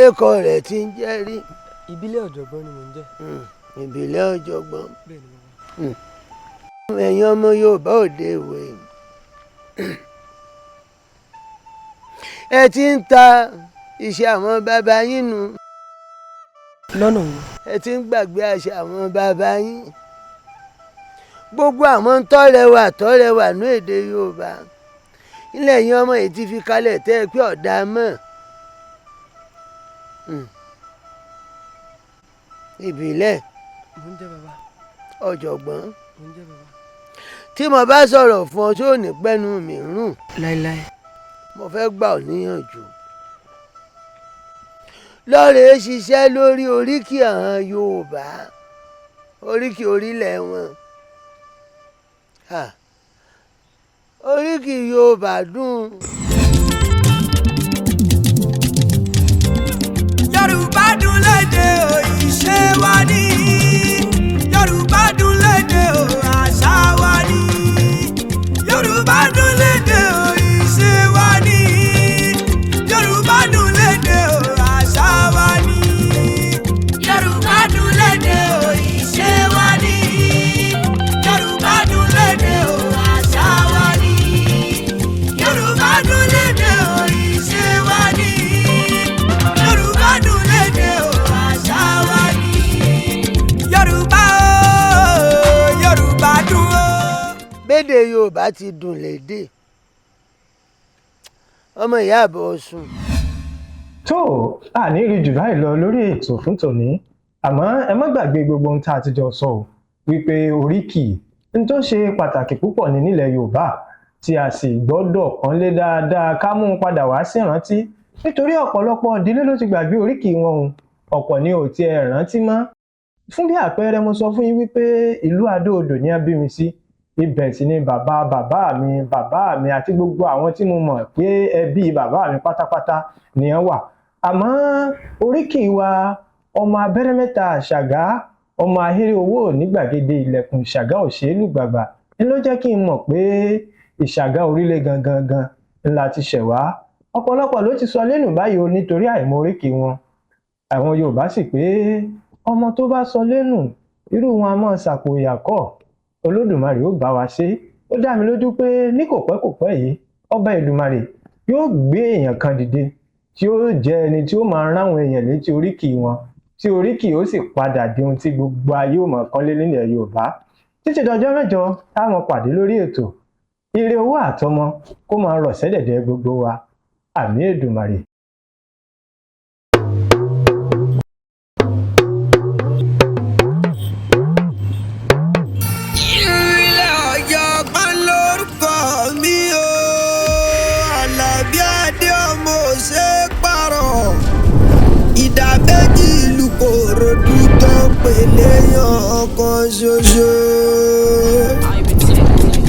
Èkó rẹ̀ ti ń jẹ́ rí. Ìbílẹ̀ Ọ̀jọ̀gbọ́n ni mò ń jẹ́. Ìbílẹ̀ Ọ̀jọ̀gbọ́n. Bẹ́ẹ̀ ni bàbá. Ẹ̀yin ọmọ Yorùbá òde ìwé, ẹ ti ń ta iṣẹ́ àwọn bàbá yín nù. Lọ́nà wo? Ẹ ti ń gbàgbé àṣà àwọn bàbá yín, gbogbo àwọn tọ́rẹwà tọ́rẹwà ní èdè Yorùbá ilẹ̀ yín, ọmọ yìí ti fi kalẹ̀ tẹ́ ẹ pé ọ̀dà mọ́. Ìbílẹ̀ Mò ń jẹ́ bàbá. Ọ̀jọ̀gbọ́n. Mò ń jẹ́ bàbá. Tí mo bá sọ̀rọ̀ fún ọ, tí ò ní pẹ́nu mi rùn? Láíláí. Mo fẹ́ gbà ọ́ níyànjú, lọ́ọ̀rẹ́ ṣiṣẹ́ lórí oríkì àwọn Yorùbá, oríkì orílẹ̀ wọn. Oríkì Yorùbá dùn. Yorùbá dùn lédè o, ìṣe wa ní. Yorùbá dùn lédè o, àṣà wa ní. Yorùbá dùn lédè o, ìṣe wa ní. Yorùbá dùn lédè o, àṣà wa ní. Yorùbá dùn lédè o, ìṣe wa ní. Yorùbá dùn lédè o, àṣà wa ní. Yorùbá dùn lédè o, ìṣe wa ní. Yorùbá dùn lédè o, àṣà wa ní. Yorùbá o, Yorùbá dùn o. Bédè Yorùbá ti dùn lédè, ọmọ ìyá àbọ̀ sùn. Tó àní rí jù báyìí lọ lórí ètò fún tòní, àmọ́ ẹ má gbàgbé gbogbo ohun tá a ti jọ sọ ọ́, wípé oríkì n tó ṣe pàtàkì púpọ̀ ní nílẹ̀ Yorùbá tí a sì gbọ́dọ̀ pọ́nlé dáadáa, ká mú un padà wá sí ìrántí, nítorí ọ̀pọ̀lọpọ̀ ìdílé ló ti gbàgbé oríkì wọn o, ọ̀pọ̀ ni ò tiẹ̀ rántí mọ́. Fún bí àpẹẹrẹ, mo sọ fún yín wípé ìlú Adó-Odò ní a bí mi sí, ibẹ̀ sì ni bàbá bàbá mi, bàbá mi àti gbogbo àwọn tí mo mọ̀ pé ẹbí bàbá mi pátápátá ni wọ́n wà. Àmọ́ oríkì wa, ọmọ abẹ́rẹ́ mẹ́ta Ṣàgá, ọmọ ahéré owó ní gbàgede ilẹ̀kùn Ìṣàgá òṣèlú gbàgbà ń ló jẹ́ kí n mọ̀ pé Ìṣàgá orílẹ̀ gangan gan ńlá ti ṣẹ̀ wá. Ọ̀pọ̀lọpọ̀ ló ti sọ lẹ́nu báyìí o, nítorí àìmọ̀ oríkì wọn. Àwọn Yorùbá sì pé ọmọ tó bá sọ lẹ́nu, irú wọn a máa ṣàpò ìyàkọ́. Olódùmarè ó bá wa ṣe. Ó dá mi lójú pé ní kò pẹ́ kò pẹ́ yìí, ọba Èdùmàrè yóò gbé èèyàn kan dìde tí ó jẹ́ ẹni tí ó máa ráwọn èèyàn létí oríkì wọn, tí oríkì ó sì padà di ohun tí gbogbo ayé ò mọ̀ kánlé nílẹ̀ Yorùbá. Títí dọjọ́ mẹ́jọ táwọn pàdé lórí ètò, ire owó àtọmọ kó máa rọ̀ sẹ́dẹ̀dẹ̀ gbogbo wa. Àmín Èdùmàrè. Ilé Ọ̀jọ̀gbọ́n lórúkọ mi o, Àlàbí Adé ọmọ òṣè pààrọ̀. Ìdàbẹ́jì ìlú Kòròdú tó ń pèlè yan ọkàn ṣoṣo.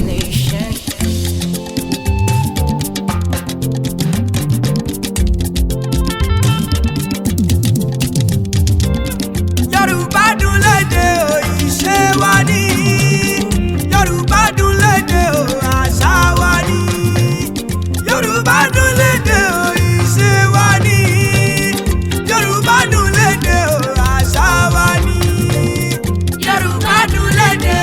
Nation. Yorùbá dùn lédè o, ìṣe wa ní. Yorùbá dùn lédè o, àṣà wa ní. Yorùbá dùn lédè o, ìṣe wa ní. Yorùbá dùn lédè o, àṣà wa ní. Yorùbá dùn lédè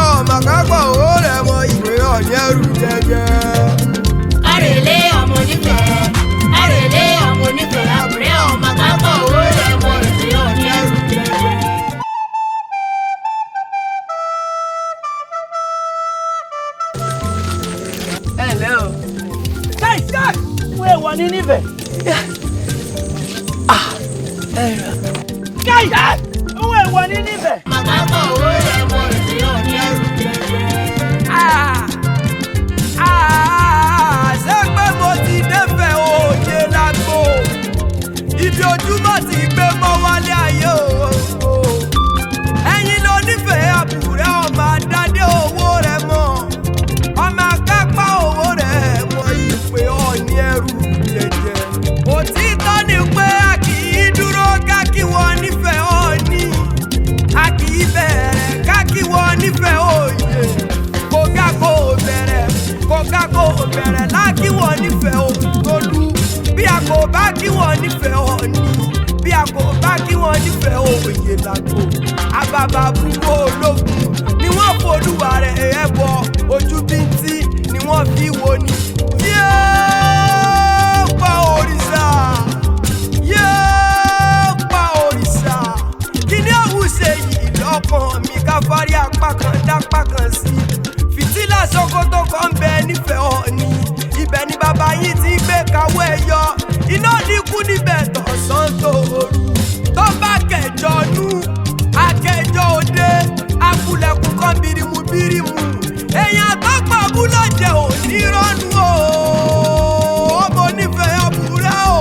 Àbùrẹ́ ọmọ kápá owó rẹ̀ mọ ìwé ọ̀ní ẹrù jẹjẹ. Àrèlé ọmọ onífẹ̀ẹ́, àrèlé ọmọ onífẹ̀ẹ́, àbúrẹ́ ọmọ kápá owó rẹ̀ mọ ìwé ọ̀ní ẹrù jẹjẹ. Ẹ ǹlẹ́ o. Káì káì fún èèwọ̀ ní nífẹ̀ẹ́. Káì káì fún èèwọ̀ ní nífẹ̀ẹ́. Ọmọ kápá owó rẹ̀ mọ ìwé ọ̀ní ẹrù jẹjẹ. Ṣé pé mo ti dẹ́fẹ̀ òye lágbo ibi ojúmọ́ ti gbé mọ́ wálé ayé o. Ẹ̀yin ló nífẹ̀ẹ́ àbúrẹ́ ọmọ adádé owó rẹ̀ mọ́ ọmọ akápá owó rẹ̀ mọ́ ìpè ọ̀ní ẹrù jẹjẹ. Òtítọ́ ni pé a kì í dúró ká kí wọ́n nífẹ̀ẹ́ ọ̀ní, a kì í bẹ̀rẹ̀ ká kí wọ́n nífẹ̀ẹ́ òye. Kóká kó bẹ̀rẹ̀, kóká kó bẹ̀rẹ̀ lákì wọ́n nífẹ̀ẹ́ òtólú. Bí a kò bá kí wọ́n nífẹ̀ẹ́ ọ̀ní, bí a kò bá kí wọ́n nífẹ̀ẹ́ òye làgbo. Àbàbà búburú ológun ni wọ́n folúwa rẹ̀ ẹ̀bọ, ojú bíntí ni wọ́n fi wo ni. Yéé pa òrìṣà, yéé pa òrìṣà, kí ni òun ṣe yìí lọ́kàn mi ká fárí apá kan dápá kan sí. Fìtílà ṣòkòtò kan ń bẹ nífẹ̀ẹ́ ọ̀ní, ibẹ̀ ni bàbá yín ti gbé kawọ́ ẹ yọ, iná dínkù níbẹ̀ tọ̀sán tòru. Tó bá kẹjọ nú akẹjọ òde, akulẹ̀kùn kan birimu birimu, èèyàn tó pọ̀ búlọ̀ jẹ́ òní rọ́nu o. Ọmọ onífẹ̀ẹ́ àbúrẹ́ o,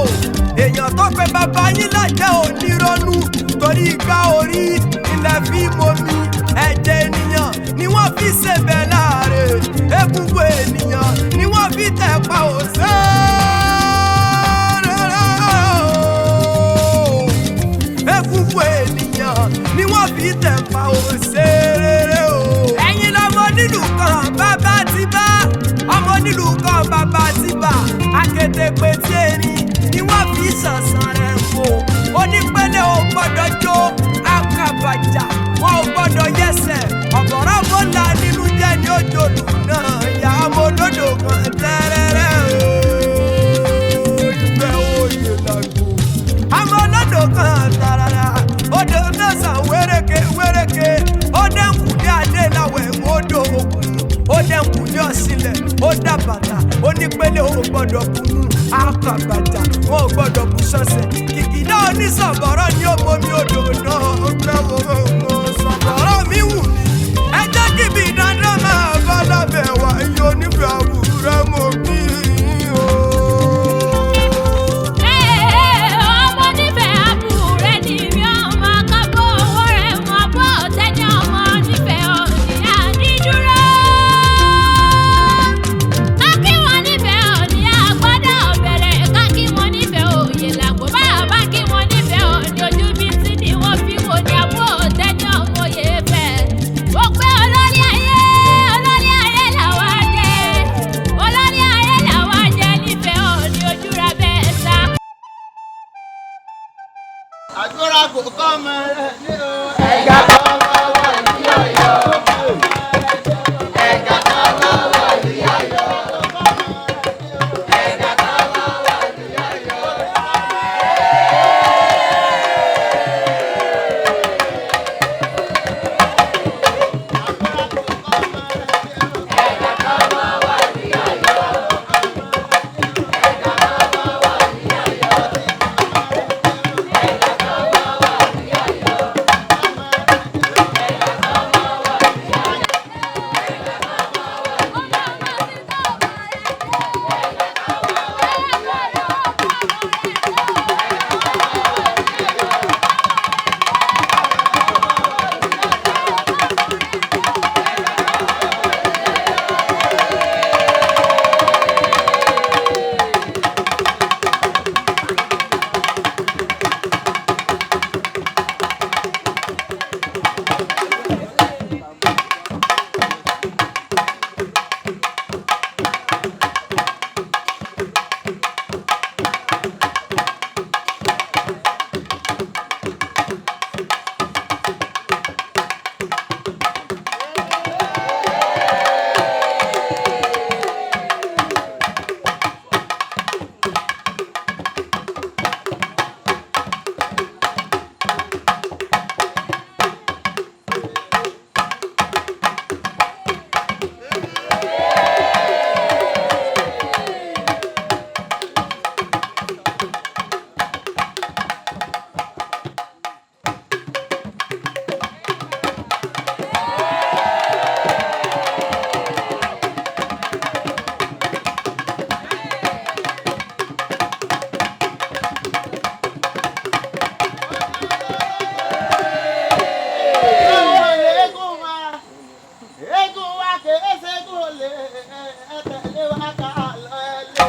èèyàn tó pe bàbá yín lájẹ́ òní rọ́nu, torí igba orí ilẹ̀ fi momi, ẹ̀jẹ̀ ènìyàn ni wọ́n fi ṣèbẹ̀ láàrẹ̀, egungun ènìyàn ni wọ́n fi tẹ̀ pa òṣèré, egungun ènìyàn ni wọ́n fi tẹ̀ pa òṣèré o. Ẹ̀yin lọmọ nílùú kan bàbá ti bá, ọmọ nílùú kan bàbá ti bà, akétépe tí erin ni wọ́n fi ṣàṣàn rẹ̀ wò. Onípele ò gbọ́dọ̀ jó akàbàjà, wọn ò gbọ́dọ̀ yẹsẹ̀, ọ̀bọ̀rọ̀ bọ́lá nínú jẹ́ ní òjòlù náà, ìyá ọmọ olódò kan tẹ́rẹ́rẹ́ o. Ìfẹ́ òye làgbo àmọ́ ọlọ́dọ̀ kan tààràrà, odò mẹ́sàn wéréke wéréke, ó dẹ́kun ní adé láwẹ̀ odò òkun, ó dẹ́kun ní ọ̀sìnlẹ̀, ó dá bàtà, onípele ò gbọ́dọ̀ kunu akàbàjà, wọn ò gbọ́dọ̀ bù sọ́sẹ̀, kìkìdá onísọ̀bọ̀rọ̀ ni ó momi odò náà gbẹ́wò sọ̀bọ̀rọ̀ mi wù mí. Ẹ jẹ́ kí ibi dandan máa bá lábẹ́ wá iye onífẹ̀ẹ́ àbúrẹ́ mo bí o. Ọmọ onífẹ̀ẹ́ àbúrẹ́ ni mi, ọmọ akápò owó rẹ̀ mọ bó tẹ́ni ọmọ onífẹ̀ẹ́ òní ànídúró. Ká kí wọn nífẹ̀ẹ́ òní àgbọ́dọ̀ bẹ̀rẹ̀, ká kí wọn nífẹ̀ẹ́ òye làgbò, bá a bá kí wọn nífẹ̀ẹ́ òní ojú bíi tí ni wọ́n fi wò ní àbó tẹ́ni ọmọ òye fẹ́. Ó pé olórí ayé, olórí ayé làwa jẹ́, olórí ayé làwa jẹ́ nífẹ̀ẹ́ òní ojú ra bẹ́ẹ̀ sá. Àgbóra kò kọ́ ọmọ rẹ̀ ní o. Ẹ̀ka kan máa wà ní ọ̀yọ́. Ẹ̀ka kan máa wà ní ọ̀yọ́. Ẹ̀ka kan máa wà ní ọ̀yọ́. Ẹ̀ka kan máa wà ní ọ̀yọ́. Ẹ̀ka kan máa wà ní ọ̀yọ́. Ẹ̀ka kan máa wà ní ọ̀yọ́. wa kìí ṣe kúrò lè ẹ tẹ̀lé wa ká lọ ẹ lè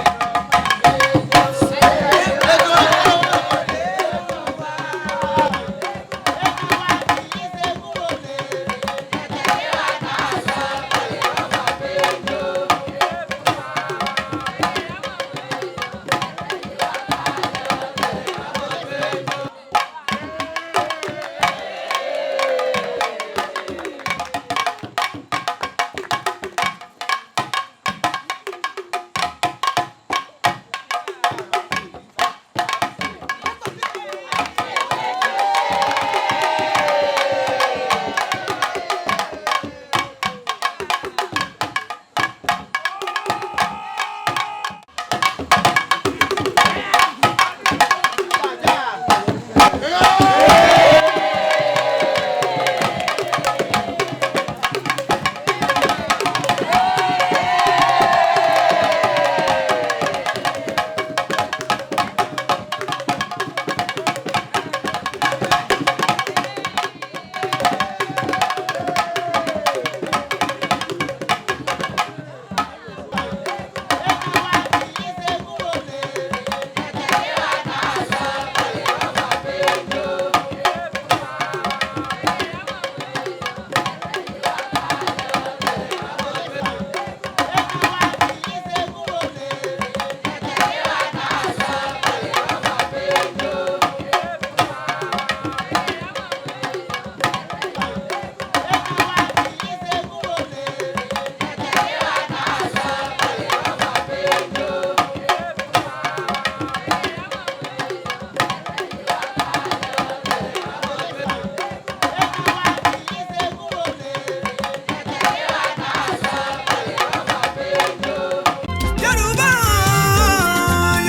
Yorùbá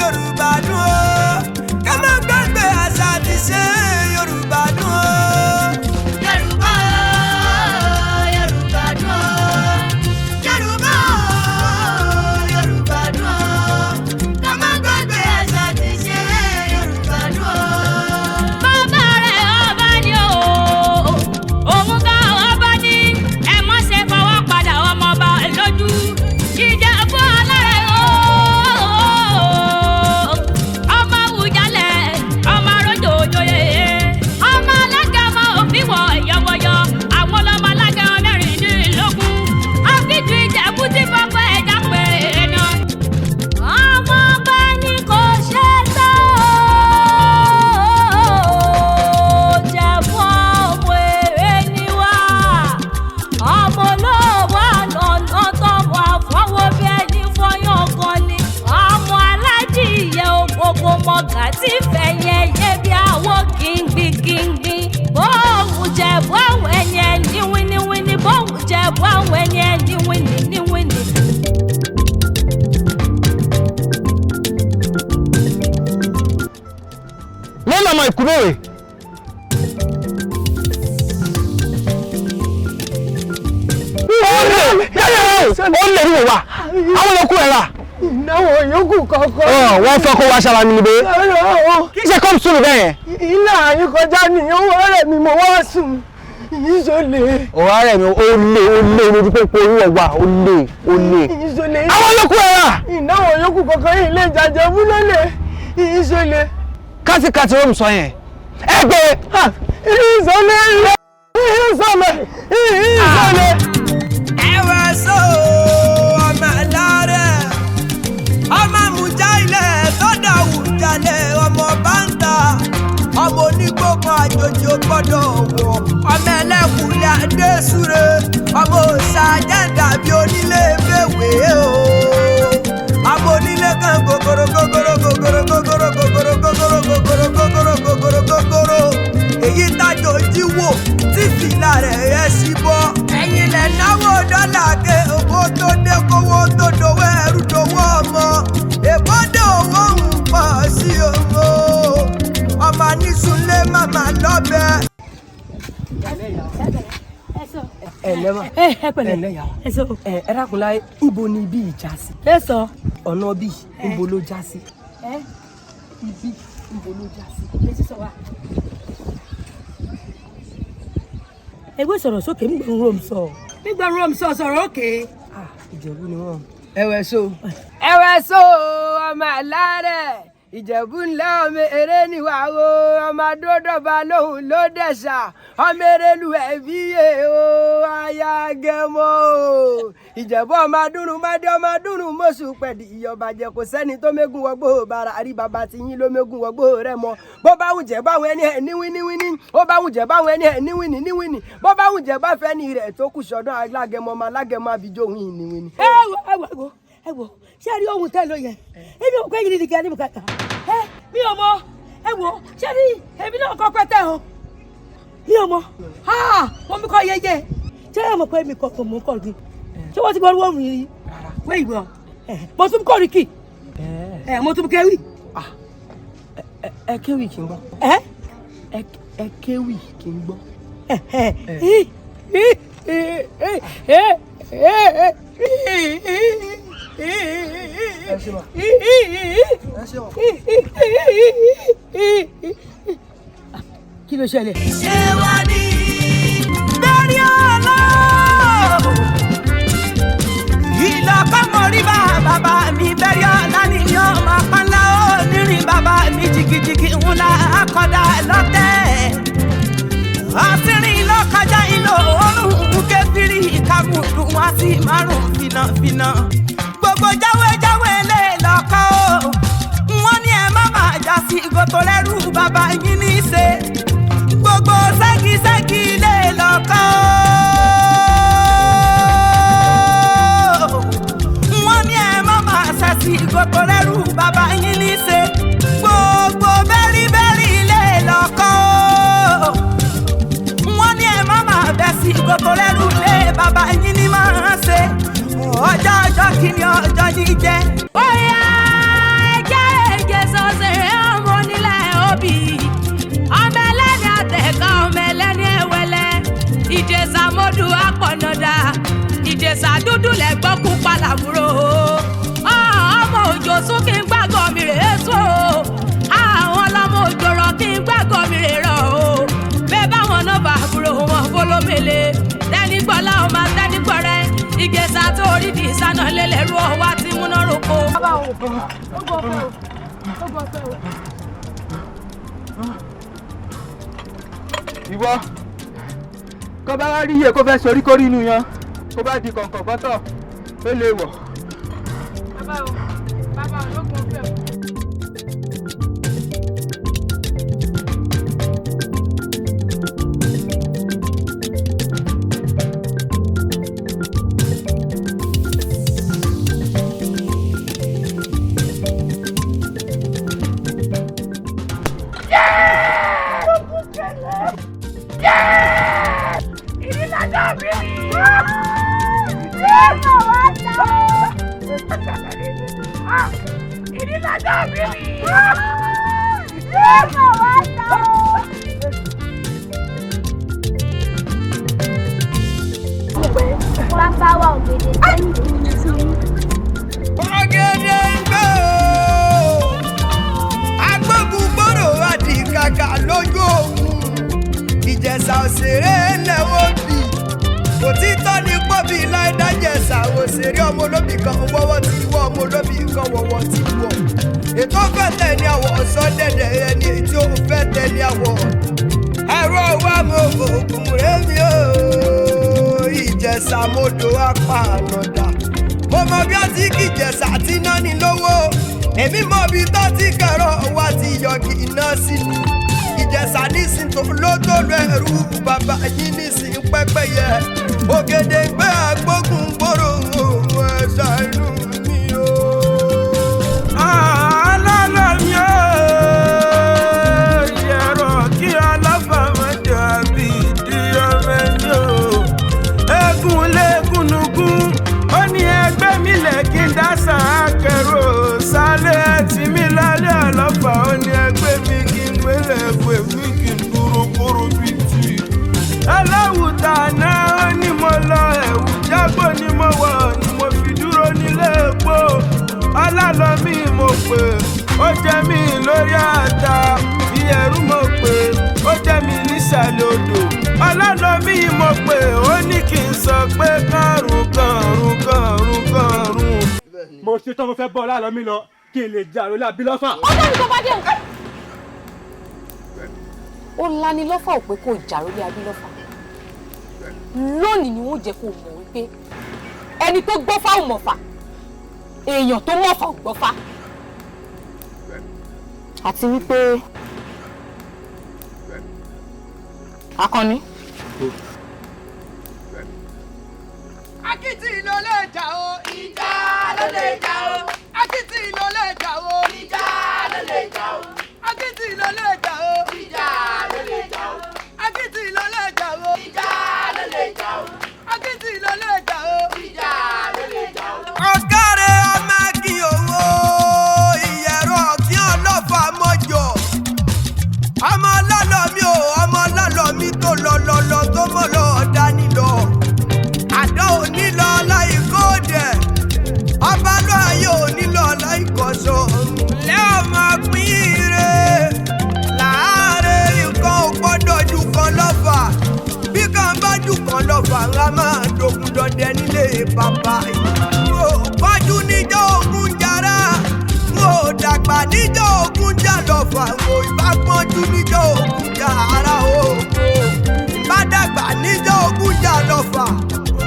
Yorùbá dùn ó ká má gbàgbé àṣà àti ṣe Yorùbá dùn ó. Yorùbá Yorùbá dùn ó Yorùbá Yorùbá dùn ó ká má gbàgbé àṣà àti ṣe Yorùbá dùn ó. Bàbá rẹ̀ ọba ni o, òun gan ọba ní ẹ mọ́ ṣe fọwọ́ padà ọmọọba lójú. Ìjẹ̀bú alárẹ̀ o, ọmọ Awùjalẹ̀, ọmọ Arójò òjòyè, ọmọ alága ọmọ òfin wọ̀ yọ̀wọ̀yọ̀, àwọn ọlọ́mọ alága mẹ́rìndínlógún. Àfijù Ìjẹ̀bú tí fọ́pẹ́ ẹja pé náà. Ọmọ ọba ni kò ṣe tó Jẹ̀bú ọmọ èrè ni wá. Ọmọ olówó àná tọmọ àfọwọ́ bí ẹni fọyán kan ni. Ọmọ alájíyẹ ògbógbò mọ̀gà tí fẹ̀yẹ̀ yé bí àwọ̀ kìngbìkìngbì. Bóun Jẹ̀bú àwọn ẹni ẹni wíníwíní. Bóun Jẹ̀bú àwọn ẹni ẹni wíníwíní. Lẹ́nu ọmọ ìkúrò rẹ̀. Ó lè ní ìwà àwọn olókùn ẹ̀ rà. Ìnáwó yòókù kankan. Wọ́n fẹ́ kó wá sára mi níbẹ̀. Kí ṣe kọ́m sùn bẹ́ẹ̀ yẹn. Ilé àyín kọjá nìyẹn owó rẹ̀ mi mo wá sùn. Ìṣòlè. Ọ̀rọ̀ rẹ̀ mi ó lé ó lé lójú pé owó ọ̀wà ó lé ó lé. Ìṣòlè. Àwọn olókùn ẹ̀ rà. Ìnáwó yòókù kankan yìí lè jàjẹ́ fúlọ́lẹ̀. Ìṣòlè. Kátìkátì ó ń sọ yẹn. Ẹ gbé. Ìṣòlè. Ìṣòlè. Ìṣòlè. Ẹ wá sọ ọmọ alárẹ̀ ọmọ àmújá ilẹ̀ tọ́dà wùjalẹ̀ ọmọ báńtà ọmọ onígbòkan àjòjì ò gbọ́dọ̀ wọ̀ ọmọ ẹlẹ́kùnrin adésúre ọmọ òòṣà jẹ́ǹdà bí onílé fèwé o ọmọ onílé kan gògòrò gògòrò gògòrò gògòrò gògòrò gògòrò gògòrò gògòrò gògòrò gògòrò èyí tájò jí wò tí fìlà rẹ̀ rẹ̀ sí bọ́ ẹ̀yin lẹ̀ náwó dọ́là ké owó tó dé kówó tó dowó ẹrú dowó ọmọ èbódé owó ń pọ̀ sí owó ọmọ nísúnlé màmá lọ́bẹ̀. Ẹ lẹ́wà. Ẹ pẹ̀lẹ́. Ẹ lẹ́yà. Ẹ sọ. Ẹ dákun láyé ibo ni ibi ìjà sí. Ẹ sọ. Ọ̀nà bí ibo ló já sí. Ẹ Ibi ibo ló já sí. lè sọ wa. Ewé sọ̀rọ̀ sókè ń gbòòrò ń sọ. Nígbà rom sọ sọ̀rọ̀ òkè. Ìjẹ̀bú ni wọ́n. Ẹ̀wẹ̀ so. Ẹ̀wẹ̀ so ọmọ alárẹ̀ Ìjẹ̀bú ńlá ọmọ eré níwà o ọmọ adódọ́ba lóhùn ló dẹ̀ṣà ọmọ erelu ẹ̀bí yé o ayagẹmọ o Ìjẹ̀bú ọmọ adúrún mádé ọmọ adúrún mọ́sù pẹ̀lú ìyọ̀bàjẹ́ kò sẹ́ni tó mégún wọgbó bàrà àrí bàbá ti yín ló mégún wọgbó rẹ mọ bó bá wùn jẹ́ báwọn ẹni ẹ̀ ní wíníwíní ó bá wùn jẹ́ báwọn ẹni ẹ̀ ní wíní níwíní bó bá wùn jẹ́ bá fẹ́ ní rẹ̀ tó kù sọ́dọ̀ alágẹmọ ọmọ alágẹmọ àbíjó wíní wíní. Ẹ wo ẹ wo ẹ wo ẹ wo ṣé ẹ rí ohun tẹ́ ló yẹ èmi ò pé yìí nìkan ní bùkátà ẹ mi ò mọ ẹ wo ṣé rí èmi náà kọ́ pẹ́tẹ́ o mi ò mọ omi kọ́ yẹyẹ ṣé ẹ mọ̀ pé mi kọ̀ kò mọ̀ kọ̀ ni ṣé wọ́n ti gbọ́ wọ́n mi rí wọ́n ìgbọ́ mo tún kọ́ rìkì mo tún kéwì. Ẹ kéwì kí n gbọ́. Ẹ kéwì kí n gbọ́. Ẹ ṣe wà. Ẹ ṣe wà. Kí ló ṣẹlẹ̀? Ṣé wá ní bẹ́rí ọlọ́ ìlọ́kọ́ mo rí bá bàbá mi bẹ́rí ọ̀la ni mi ò máa pánlá ó nírin bàbá mi jìgìjìgì ńlá akọ̀dà lọ́tẹ̀ àtìrìn lọ́kọjá ìlò òórùn kẹfìrí ìkàmùdù wá sí márùn fìnàfìnà gbogbo jáwéjáwé lè lọ́kọ́ o wọ́n ní ẹ má máa já sí gòtò lẹ́rù bàbá yín ní í ṣe gbogbo ṣẹ́gi-ṣẹ́gi lè lọ́kọ́ o wọ́n ní ẹ má máa ṣẹ̀sì gòtò lẹ́rù bàbá yín ní í ṣe gbogbo bẹ́rí-bẹ́rí lè lọ́kọ́ o wọ́n ní ẹ má máa bẹ̀ sí gòtò lẹ́rù lé bàbá yín ní máa ṣe ọjọ́ ọjọ́ kìíní ọjọ́ yìí jẹ́. Bóyá ẹjẹ́ ẹ̀jẹ̀ sọ̀sẹ̀ ọmọ onílẹ̀ òbí. Ọmọ ẹlẹ́ni àtẹ̀ká ọmọ ẹlẹ́ni ẹ̀wẹ̀lẹ̀. Ìjẹ̀ṣà mọ́dù àpọ̀nàdà. Ìjẹ̀ṣà dúdú lẹ́gbọ́n pupa làbúrò. Ọmọ òjò sún kí n gbàgọ́ mi rèé sùn o. Àwọn ọlọ́mọ òjò rọ̀ kí n gbàgọ́ mi rèé rọ̀ o. Bẹ́ẹ̀ báwọn náà bá àbúrò wọn fọlọ́mẹlẹ. Tẹ́nigbọ́lá ọmọ tẹ́nigbọ́rẹ́. Ìjẹ̀ṣà tó rí di ìsáná lélẹ̀rú ọwá tí múná roko. Bàbá o, ó gbọ́ fẹ́ o, ó gbọ́ fẹ́ o. Ìwọ kó bá wá rí iye kó fẹ́ sorí kórí inú yan kó bá di kọ̀ǹkọ̀ bọ́tọ̀ ó lè wọ̀. Bàbá o, bàbá o, ló gbọ́ fẹ́ o. Bàbá wa ògèdè sẹ́yìn. Ọ̀gẹ̀dẹ̀ ń gbé o, agbógungbòrò àdìkàkà lójú ogun. Ìjẹ̀ṣà òṣèré lẹ́wọ́ bì. Òtítọ́ ni pọ́bì láìdájẹ̀ṣà òṣèré ọmọ olóbì kan wọ́wọ́ ti wọ́ ọmọ olóbì kan wọ́wọ́ ti wọ̀. Ètò fẹ́ tẹ̀ ní àwọ̀ ọ̀sán dẹ̀dẹ̀ ẹni tí ó fẹ́ tẹ̀ ní àwọ̀. Ẹ̀rọ wa mo ògùn rémi o, Ìjẹ̀ṣà modò apá ànàdà. Mo mọ bí a ti kì Ìjẹ̀ṣà tí ná ní lówó. Èmi mọ bí tó ti kẹ̀rọ wá ti yọ̀gì iná sí ni. Ìjẹ̀ṣà nísìn tó ló tó lọ ẹrú bàbá yín nísìn pẹ́pẹ́yẹ. Ògèdè gbé agbógun gbòòrò òun ẹ̀ṣà inú mi o. Alálọ̀ mi ò yẹ̀rọ kí alábàámọ̀jọ àbí ìdí ọmọ ẹni o. Eégún lẹ́gùnúgún, ó ní ẹgbẹ́ mi lẹ̀ kí n dásà akẹ́rò. Sálẹ̀ ẹtì mi lálẹ́ ọlọ́fà, ó ní ẹgbẹ́ mi kí n gbélé pè mí kí n dúró kúrú bíi tì. Aláwùtà náà ó ní mo lọ ẹ̀wù jágbó ni mo wọ̀ ni mo fi dúró nílé epo. Alálọ́mí mo pè, ó jẹ́ mi lórí àtà. Ìyẹ̀rú mo pè, ó jẹ́ mi nísàlẹ̀ odò. Ọlọ́lọ́mí mo pè ó ní kí n sọ pé kọ́rùn kọ́rùn kọ́rùn kọ́rùn. Mo ṣe tán, mo fẹ́ bọ́ ọlá mi lọ kí n lè jẹ àròlé abilọ́fà. Ọjọ́ mi tó bá dé o. Ó lani lọ́fà ò pé kò jàrólé abilọ́fà. Lónìí ni wọ́n jẹ́ kó mọ̀ wípé ẹni tó gbọ́fà ò mọ̀fà, èèyàn tó mọ̀fà ò gbọ́fà. Àti wípé Akànní. Akitì ló lè jà o, ìjà ló lè jà o. Akitì ló lè jà o, ìjà ló lè jà o. Akitì ló lè jà o, ìjà ló lè jà o. Akitì ló lè jà o, ìjà ló lè jà o. Akitì ló lè jà o, ìjà ló lè jà o. Ọ̀kẹ́rẹ́ ọmọ kí owó ìyẹ̀rọ kí ọlọ́fà mọ́jọ. Ọmọ lọ́lọ́ mi ò, ọmọ lọ́lọ́ mi tó lọ lọ lọ tó mọ́ lọ dání lọ. Àdó òní lọ láì kóòdẹ̀, ọba lọ ayé òní lọ láì kọ̀ṣọ́. Lẹ́ ọmọ pín ire, láàárẹ̀ nǹkan ò gbọ́dọ̀ ju kan lọ́fà. Bí kan bá ju kan lọ́fà, ńlá máa dogun dọdẹ nílé bàbá. Mo pọ́njú níjọ́ ogun jara, mo dàgbà níjọ́ ogun jà lọ́fà, mo ìbá pọ́njú níjọ́ ogun jà ara o. Ìbá dàgbà níjọ́ ogun jà lọ́fà,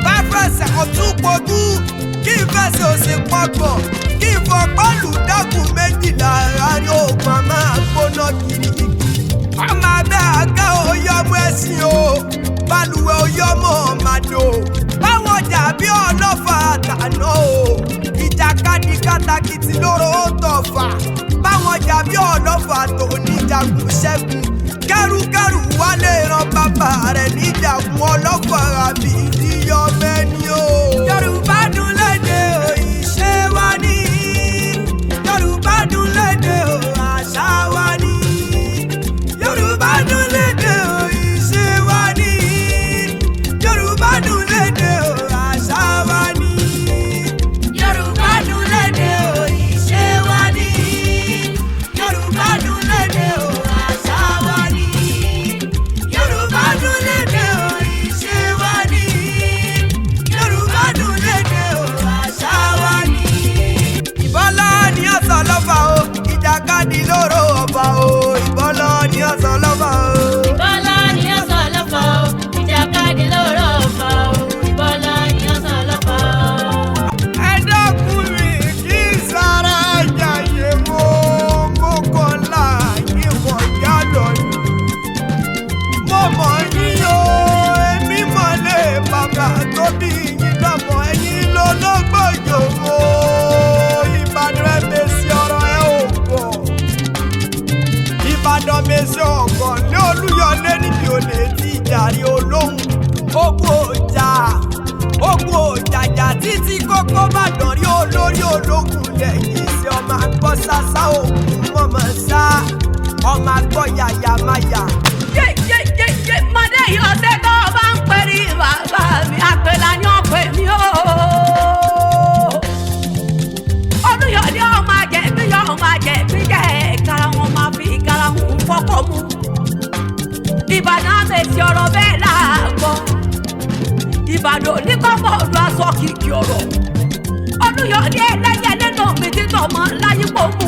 bá fẹsẹ̀ ọ̀tún pọ̀gú, kí n fẹsẹ̀ òsì pọ̀gbọ̀n, kí n fọ pọ́ọ̀lù dákun méjìlá àárín ogun a máa gbóná kirikiri. Ọmọ abẹ́ àga oyè ọmọ ẹ̀sìn o, balùwẹ̀ oyè ọmọ màdò, báwọn jà bí ọlọ́fà àtàná o, ìjàkadì kátàkìtì lóró tọ̀fà, báwọn jà bí ọlọ́fà tó níjàgùn ṣẹ́gun, kẹ́rùkẹ́rù wálé ran bàbá rẹ̀ níjàgùn ọlọ́fà àbí ìdíyọ mẹ́ni o. Yorùbá dùn lédè o, ìṣe wa ní. Yorùbá dùn lédè o, àṣà wa ní. Yorùbá dùn lédè o, ìṣe wa ní. Yorùbá dùn lédè o, àṣà wa ní. Yorùbá dùn lédè o, ìṣe wa ní. Yorùbá dùn lédè o, àṣà wa ní. Yorùbá dùn lédè o, ìṣe wa ní. Yorùbá dùn lédè o, àṣà wa ní. Ìbọ́lá ni ọ̀sán lọ́fà o, ìjàkadì lóró ọba o. Ìbọ́lá ni ọ̀sán lọ́fà o. Bọ́lá ni ó sọ lọ́fà o, ìjàkadì lóró ọ̀fà o. Bọ́lá ni ó sọ lọ́fà o. Ẹ dákun mi kí sára jàyè mo mo kàn láàyè kọjá lọ ni. Mo mọ̀ yín o, èmi mọ̀ lé bàbá tó bí yín lọ́mọ ẹ̀yìn lọ́lọ́gbọ̀jọ̀ mo. Ìbàdàn ẹ̀ mèsì ọ̀rọ̀ ẹ̀ ò pọ̀. Ìbàdàn mèsì ọ̀gàn ní Olúyọlé níbi olè tí ìjàre olóhùn. Ogun ọjà ogun òjàjà títí kókó bàdàn rí olórí ológun lẹ́yìn sí ọmọ àgbọ̀ sásá òkun mọ̀mọ́ sá ọmọ àgbọ̀ yàyàmáyà. Yé yé yé yé mọdé yìí ọ̀sẹ̀ tó o bá ń pèrè bàbá mi àpèlà ni ó pè mí o. Olúyọ̀lé ọmọ àjẹbí yọ ọmọ àjẹbí jẹ́ kára wọn máa fi kára wọn fọ́kọ̀ mu. Ìbàdàn àmèsì ọ̀rọ̀ bẹ́ẹ̀ làgbọ́. Ìbàdàn oníkọ́mọ̀ ọ̀dọ̀ aṣọ kìkì ọ̀rọ̀. Olúyọ̀lé ẹlẹ́yẹ nínú mi títọ̀ mọ́ láyípo mu.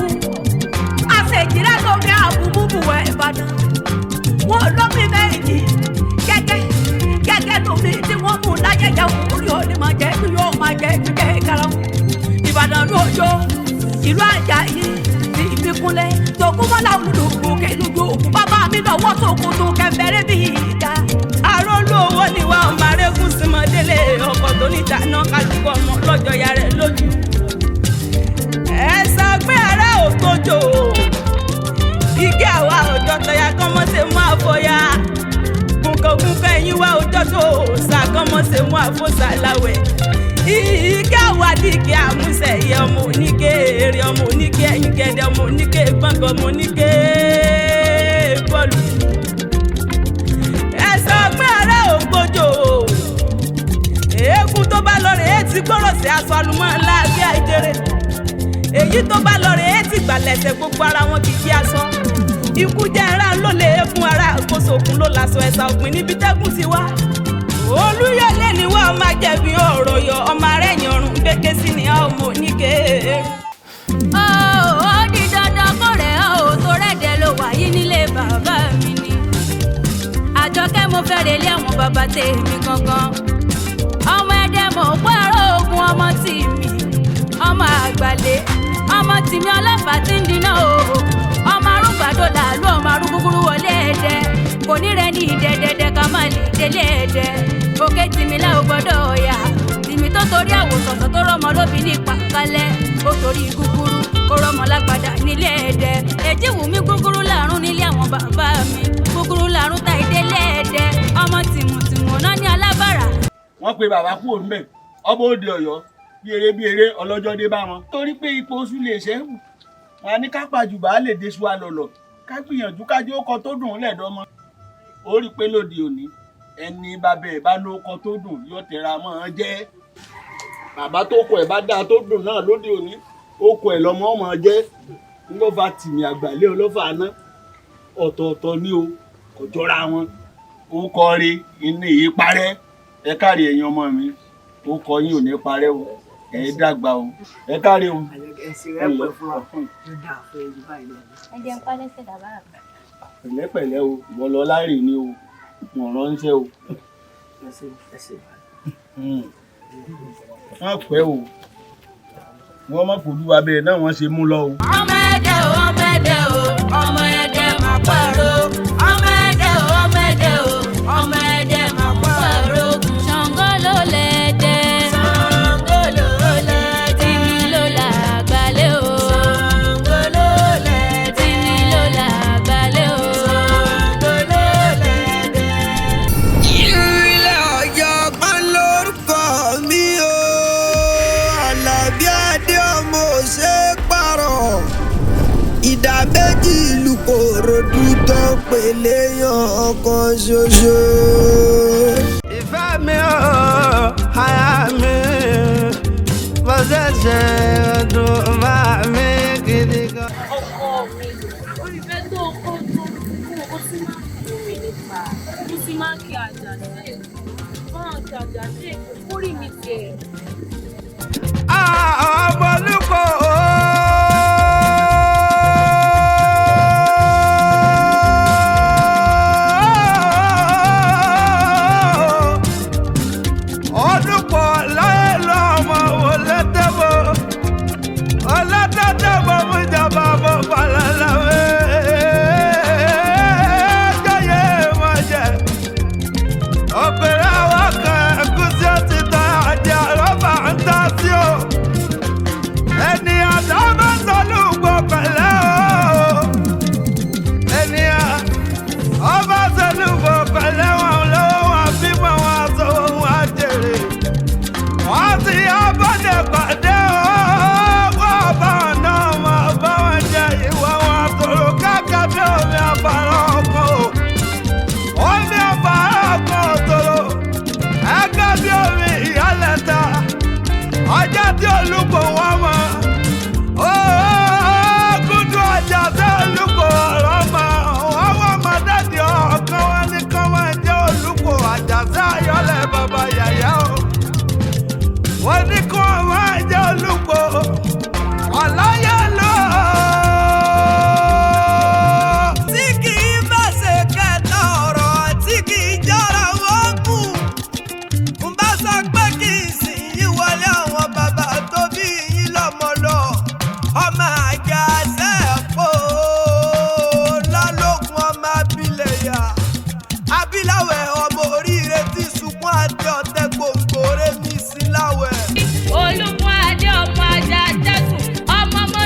Àṣejìrẹ́ lómi àbùmùbùwẹ̀ Ìbàdàn. Wọn lómi méjì gẹ́gẹ́ gẹ́gẹ́ lómi tí wọ́n mú láyẹyẹ orí òní máa jẹ bí yóò máa jẹ jíjẹ karahun. Ìbàdàn ló yọ ìlú Àjàyí ti Ìbíkúnlé Tògúnmọ́lá olùdókòwò kẹlójú òkú bàbá mi lọ́wọ́ sókòtò kẹfẹ́rẹ́ bí ìjà. Arólú owó ni wá ọmọ arégún símọ́délé ọkọ̀ tó níta náà kálukú ọmọ lọ́jọ́ ya rẹ̀ lójú. Ẹ sọ pé ará ò tójò, igi àwa òjò tọ̀yà kọ́mọ́ ṣe mú àfọyà. Gùnkàngùnkàn ẹ̀yìn wa òjò tó sà kọ́mọ́ ṣe mú àfọ̀sà láwẹ̀. Igi àwa dìgì àmúṣe ẹ̀yẹ ọmọ oníke èrè ọmọ oníke ẹ̀yìn gẹ̀dẹ̀ ọmọ oníke gbọ̀ngàn ọmọ oníke bọ́ọ̀lù. Ẹ sọ pé ará ò gbójò, eégún tó bá lọ rèé ti gbọ́rọ̀ sí aṣọ alùmọ́ ńlá bí àìjẹrè. Èyí tó bá lọ rèé ti gbàlẹ̀sẹ̀ gbogbo ara wọn kì í kí aṣọ. Ikú jẹ́ ara ló lè fún ara àkóso òkun ló làṣọ ẹ̀sà òpin níbi tẹ́gùn ti wá. Olúyọ̀lé ni wọ́n máa jẹ̀bi ọ̀rọ̀ yọ ọmọ arẹ́yìn ọ̀run gbẹ́kẹ́ sí ni ọmọ oníke. Ó ó di dandan kó rẹ̀ ọ́ ò tó rẹ̀dẹ̀ ló wà yí nílé bàbá mi ni. Àjọkẹ́ mo fẹ́ relé àwọn bàbá tèmi gangan. Ọmọ ẹdẹ mọ̀ pààrọ̀ ogun ọmọ tìmí. Ọmọ àgbàlẹ̀ ọmọ tìmí ọlọ́fà tí ń dínà o. Ọmọ arúgbàdo làálù ọmọ arúgbúgbúrú wọlé ẹ̀dẹ. Kò ní rẹ ní ìdẹ́dẹ́dẹ́ ká má lè délé ẹ̀dẹ. Òkè tìmí lá ò gbọ́dọ̀ ọ̀yà. Tìmí tó torí àwòsànsán tó rọ́mọ lóbi ní pàkálẹ̀. Ó torí gúgúrú ó rọ́mọ lágbàdà nílé ẹ̀dẹ. Èjì wù mí gúgúrú làrún nílé àwọn bàbá mi. Gúgúrú làrún ta ìdélé ẹ̀dẹ. Ọmọ tìmùtìmù náà ní alábàrà. Wọ́n pe bàbá kúrò níbẹ̀, ọba òde Ọ̀yọ́ bí eré bí eré ọlọ́jọ́ dé bá wọn. Torí pé ipò oṣù lè ṣe é wù wọn á ní ká pàjùbà á lè deṣu alọ̀lọ̀ ká gbìyànjú kájú ó kọ tó dùn ún lẹ́dọ́mọ. Ó rí i pé lóde òní ẹni bàbá ẹ̀ bá lóko tó dùn yóò tẹra mọ́ ọ jẹ́. Bàbá tó kọ ẹ̀ bá dáa tó dùn náà lóde òní ó kọ ẹ̀ lọ́mọ ọmọ jẹ́. Ńlọ́fà tìmí àgbàlẹ́ ọlọ́fà aná ọ̀tọ̀ọ̀tọ̀ ni o, kò jọra wọn. Ó kọ rí inú yìí parẹ́. Ẹ káre ẹ̀yin ọmọ mi, ó kọ yín ò ní parẹ́ o, ẹ dàgbà o, ẹ káre o. Ẹ̀sìn rẹ̀ pẹ̀ fún wa, yóò dáa fún ẹ̀yin báyìí náà. Ẹ jẹun pálẹ́sẹ̀ bàbá mi. Pẹ̀lẹ́pẹ̀lẹ́ o, ìwọ lọ láìrè ni o, wọ́n ránṣẹ́ o. Ẹsẹ̀. Wọ́n pẹ́ o, wọ́n má fojú wa bẹ́ẹ̀ náà wọ́n ṣe mú lọ o. Ọmọ ẹdẹ o, ọmọ ẹdẹ o, ọmọ ẹdẹ máa pààrọ̀. Ọmọ ẹdẹ o, ọmọ ẹdẹ o, ọmọ ẹdẹ máa pààrọ̀. Ṣàngó ló lẹ́dẹ̀. Ṣàngó ló lẹ́dẹ̀. Tìmí ló làgbálẹ̀ o. Ṣàngó ló lẹ́dẹ̀. Tìmí ló làgbálẹ̀ o. Ṣàngó ló lẹ́dẹ̀. Ilé ọ̀jọ̀gbọ́n lórúkọ mi o, Àlàbí Adé ọmọ òṣè pààrọ̀. Ìdá méjì ìlú Kòròdú tó ń pèlè yan ọkàn ṣoṣo. Ìfẹ́ mi ò, aya mi, mo ṣẹ̀ṣẹ̀ dùn máa mi gidi gan. Ọkọ mi, orí ìfẹ́ tó kó tó kú, ó ti máa ń fún mi nípa. Mo ti máa ń kí àjà sí Èkó, máa ń kí àjà sí Èkó, kórìí mi tiẹ̀. Ọmọ olùkọ́ ọdúnpọ̀ láyé lọ́mọ ọlọ́tẹ̀bọ̀ ọlọ́tẹ̀bọ̀ mújọba bọ̀ balalawe jọyè mọ̀jẹ̀ ọ̀pẹ̀rẹ̀ àwọn kan ẹ̀kúsí ọtí tán àti àrọ́bà ń tà sí o ènìyàn tó bá sọlúgbò pẹ̀lẹ́ o ènìyàn ọba sọlúgbò pẹ̀lẹ́ wọn lọ́wọ́ wọn bímọ wọn sọ wọn àjèrè wọn sì abọ́dẹ pàdé o wọ́n bá wọn náà wọn bá wọn jẹ ìwà wọn àtòrò káàkiri bí omi àbàrà ọkọ o omi àbàrà ọkọ òtòrò ẹgbẹ́ bí omi ìyálẹ̀ta ọjọ́ tí olùkọ́ wọn mọ̀ kúndùn ọjà tí olùkọ́ ọ̀rọ̀ mọ̀ wọ́n wọ́n mọ̀ dáàdì ọ̀kan wọn ní kán máa jẹ́ olùkọ́ àjàsí ayọ́lẹ̀ bàbá yàyà o wọ́n ní kí wọ́n máa jẹ́ olùkọ́ ọ̀láyà lọ. Tí kì í bá ṣe kẹta ọ̀rọ̀ tí kì í jọra wọ́n kù. N bá sọ pé kí n sìn yín wọlé àwọn bàbá tó bí yín lọ́mọ lọ. Ọmọ àjà sẹ́ẹ̀pọ̀ lọ́lọ́kun ọmọ abilẹ̀ yà. Abiláwẹ̀ ọmọ oríire tí sunkún àti ọ̀tẹ̀ gbòǹgbò rẹ̀ mí sí láwẹ̀. Olùkọ́ adé ọmọ ajá jẹ́sùn ọmọ.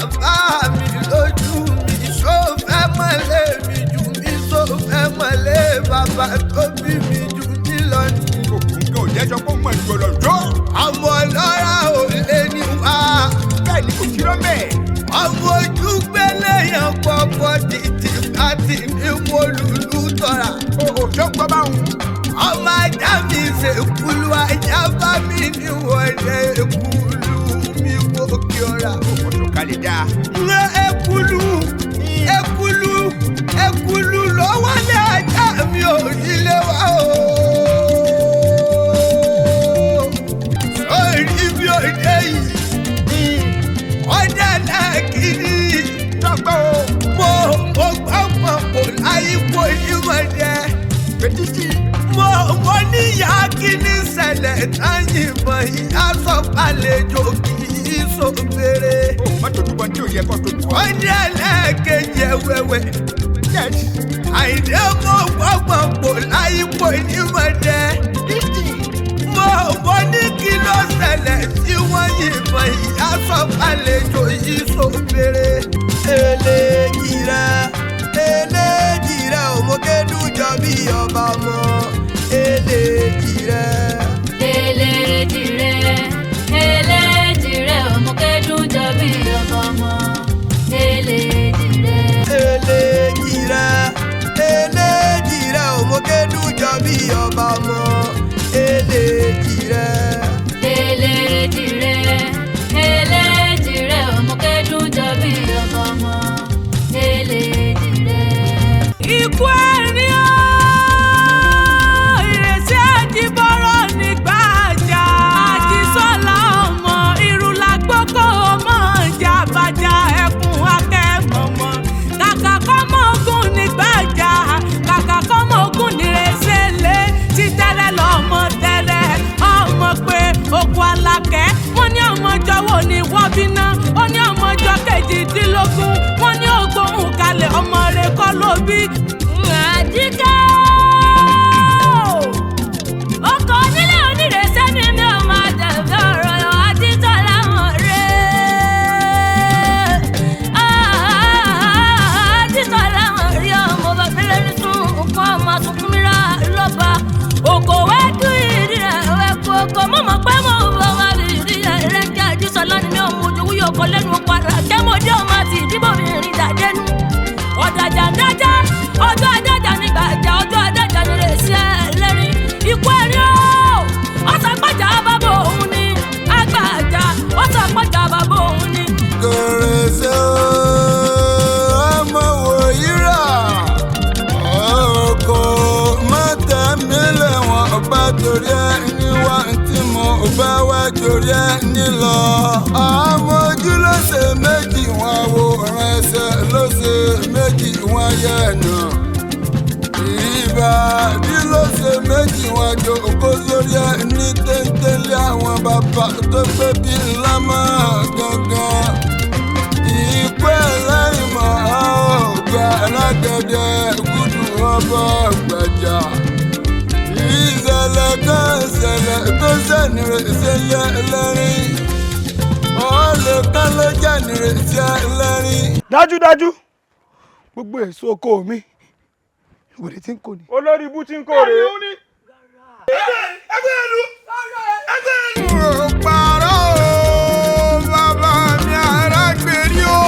bàbá mi lójú mi, ṣó fẹ́ mọ́lé mi jù mí, ṣó fẹ́ mọ́lé bàbá tó bí mi jù mí lọ ni. Nǹkan ò jẹ́ sọ pé òun mọ̀ ju ọlọ́jọ́. Ọmọ ọlọ́ra ò lé ní wá. Bẹ́ẹ̀ ni kò sí rọ́mẹ̀. Ọmọ ojú gbélé yẹn pọ̀pọ̀ títí pàtì ní mo lùlù tọ́ra. O ṣó ń gbọ́ báwọn. Ọmọ ajá mi ṣe kúlú, ajá bá mi ní wọlé kúlú mi kò kí ọ̀ra. Ọ̀sùn kalẹ̀ dáa. Ń ekulu ekulu ekulu lọ́wọ́ ní ajá mi ò nílé wa o. Sórí bí òde yìí, ọ̀dà náà kiri. Dọ́gbọ́ o. Mo gbọ́ pọ̀ kò láyé kò ní mọ̀ jẹ́. Fetí Mo níyà kíní ṣẹlẹ̀ táyìnbọn ìyá sọ pàlejò kì í sọ fèrè. O má tójú bọ tí ò yẹ kó tójú bọ. Ó ní ẹlẹ́ẹ̀kejì ẹ̀wẹ̀wẹ̀. Yes. Àìdé mo gbọ́gbọ̀n kò láyé kò ní mọ̀ jẹ́. Mo ní kí ló ṣẹlẹ̀ tí wọ́n yìnbọn ìyá sọ pàlejò yìí sọ fèrè. Eléjì rẹ, eléjì rẹ, òmòkédùn jọ bí ọba ọmọ. Eléjì rẹ. Eléjì rẹ, eléjì rẹ, òmùkẹ́dùn jọ bí ọba ọmọ. Eléjì rẹ. Eléjì rẹ, eléjì rẹ, òmòkédùn jọ bí ọba ọmọ. Eléjì rẹ. Eléjì rẹ, eléjì rẹ, òmùkẹ́dùn jọ bí ọba ọmọ. Eléjì rẹ. Ikú ẹ̀rín o, ìrètí àjíbọ̀rọ̀ nígbà àjà. Àjísọ́lá ọmọ ìrùlà gbọ́kọ̀ ọmọ ìjà bàjá ẹkùn akẹ́mọ̀mọ́. Kàkà kọ́mọ ogun nígbà àjà, kàkà kọ́mọ ogun nírèsé lé. Títẹ́lẹ̀ lọ́mọ tẹ́lẹ̀, ọmọ pé okun alákẹ́. Wọ́n ní ọmọ jọ̀wọ́ ní wọ́bíná, ó ní ọmọ jọ 18, wọ́n ní ògbóhùn kalẹ̀ ọmọ rẹ̀ kọ́ ló bí. Àjíkẹ́ o! Ọkọ̀ onílé onírèsé ni mi ò máa dàbí ọ̀rọ̀ Àjísọ́lá mọ̀ rẹ̀. Àjísọ́lá mọ̀ rí ọmọ bàbá lẹ́nu sún nǹkan ọmọ sunkún mi rà lọ́ba. Òkò wẹ́kú ìdí rẹ̀ wẹ́kú ọkọ̀ mọ̀mọ́ pé mo bọ̀ wá ìdí rẹ̀ kí Àjísọ́lá ni mi ò mú ojú wúyọ̀ ọkọ̀ lẹ́nu ọkọ̀ àrà kẹ́mọ̀dé ọmọ àti ìdíbò mi rìn dàdénú. Ọ̀dàjà ń dájá, ọjọ́ adájà ní gbàjà, ọjọ́ adájà ní rèsí ẹlẹ́rìn. Ikú ẹ̀rín o, ọ̀sàpàjà bàbá òun ni, àgbàjà, ọ̀sàpàjà bàbá òun ni. Kèrèsé ọmọ wòyíra ọkọ mọ́tà mílẹ̀ wọn bá torí ẹni wá tí mo bá wá torí ẹni lọ. Àwọn ojú ló ṣe méjì wọn wo ẹsẹ̀ ló ṣe méjì wọn yẹ̀ nà. Ìbàdí ló ṣe méjì wọn jòkó sórí ẹni téńtélé àwọn bàbá tó gbé bí lámà gangan. Ìpẹ́ láìmọ̀ ọ̀gbà alágẹ̀dẹ̀ gúdù ọba gbàjà. Ìṣẹ̀lẹ̀ kan ṣẹlẹ̀ tó ṣẹ̀nìrè ṣẹlẹ̀ lẹ́rìn. Ọ̀lẹ̀ kan ló jẹ̀nìrè ṣẹlẹ̀ lẹ́rìn. Dájúdájú gbogbo èso oko mi wèrè tí ń kò ní. Olórí ibú tí ń kó rèé. Ẹgbẹ́ ìlú! Ẹgbẹ́ ìlú! Mo parọ́ o, bàbá mi arágbèrè o.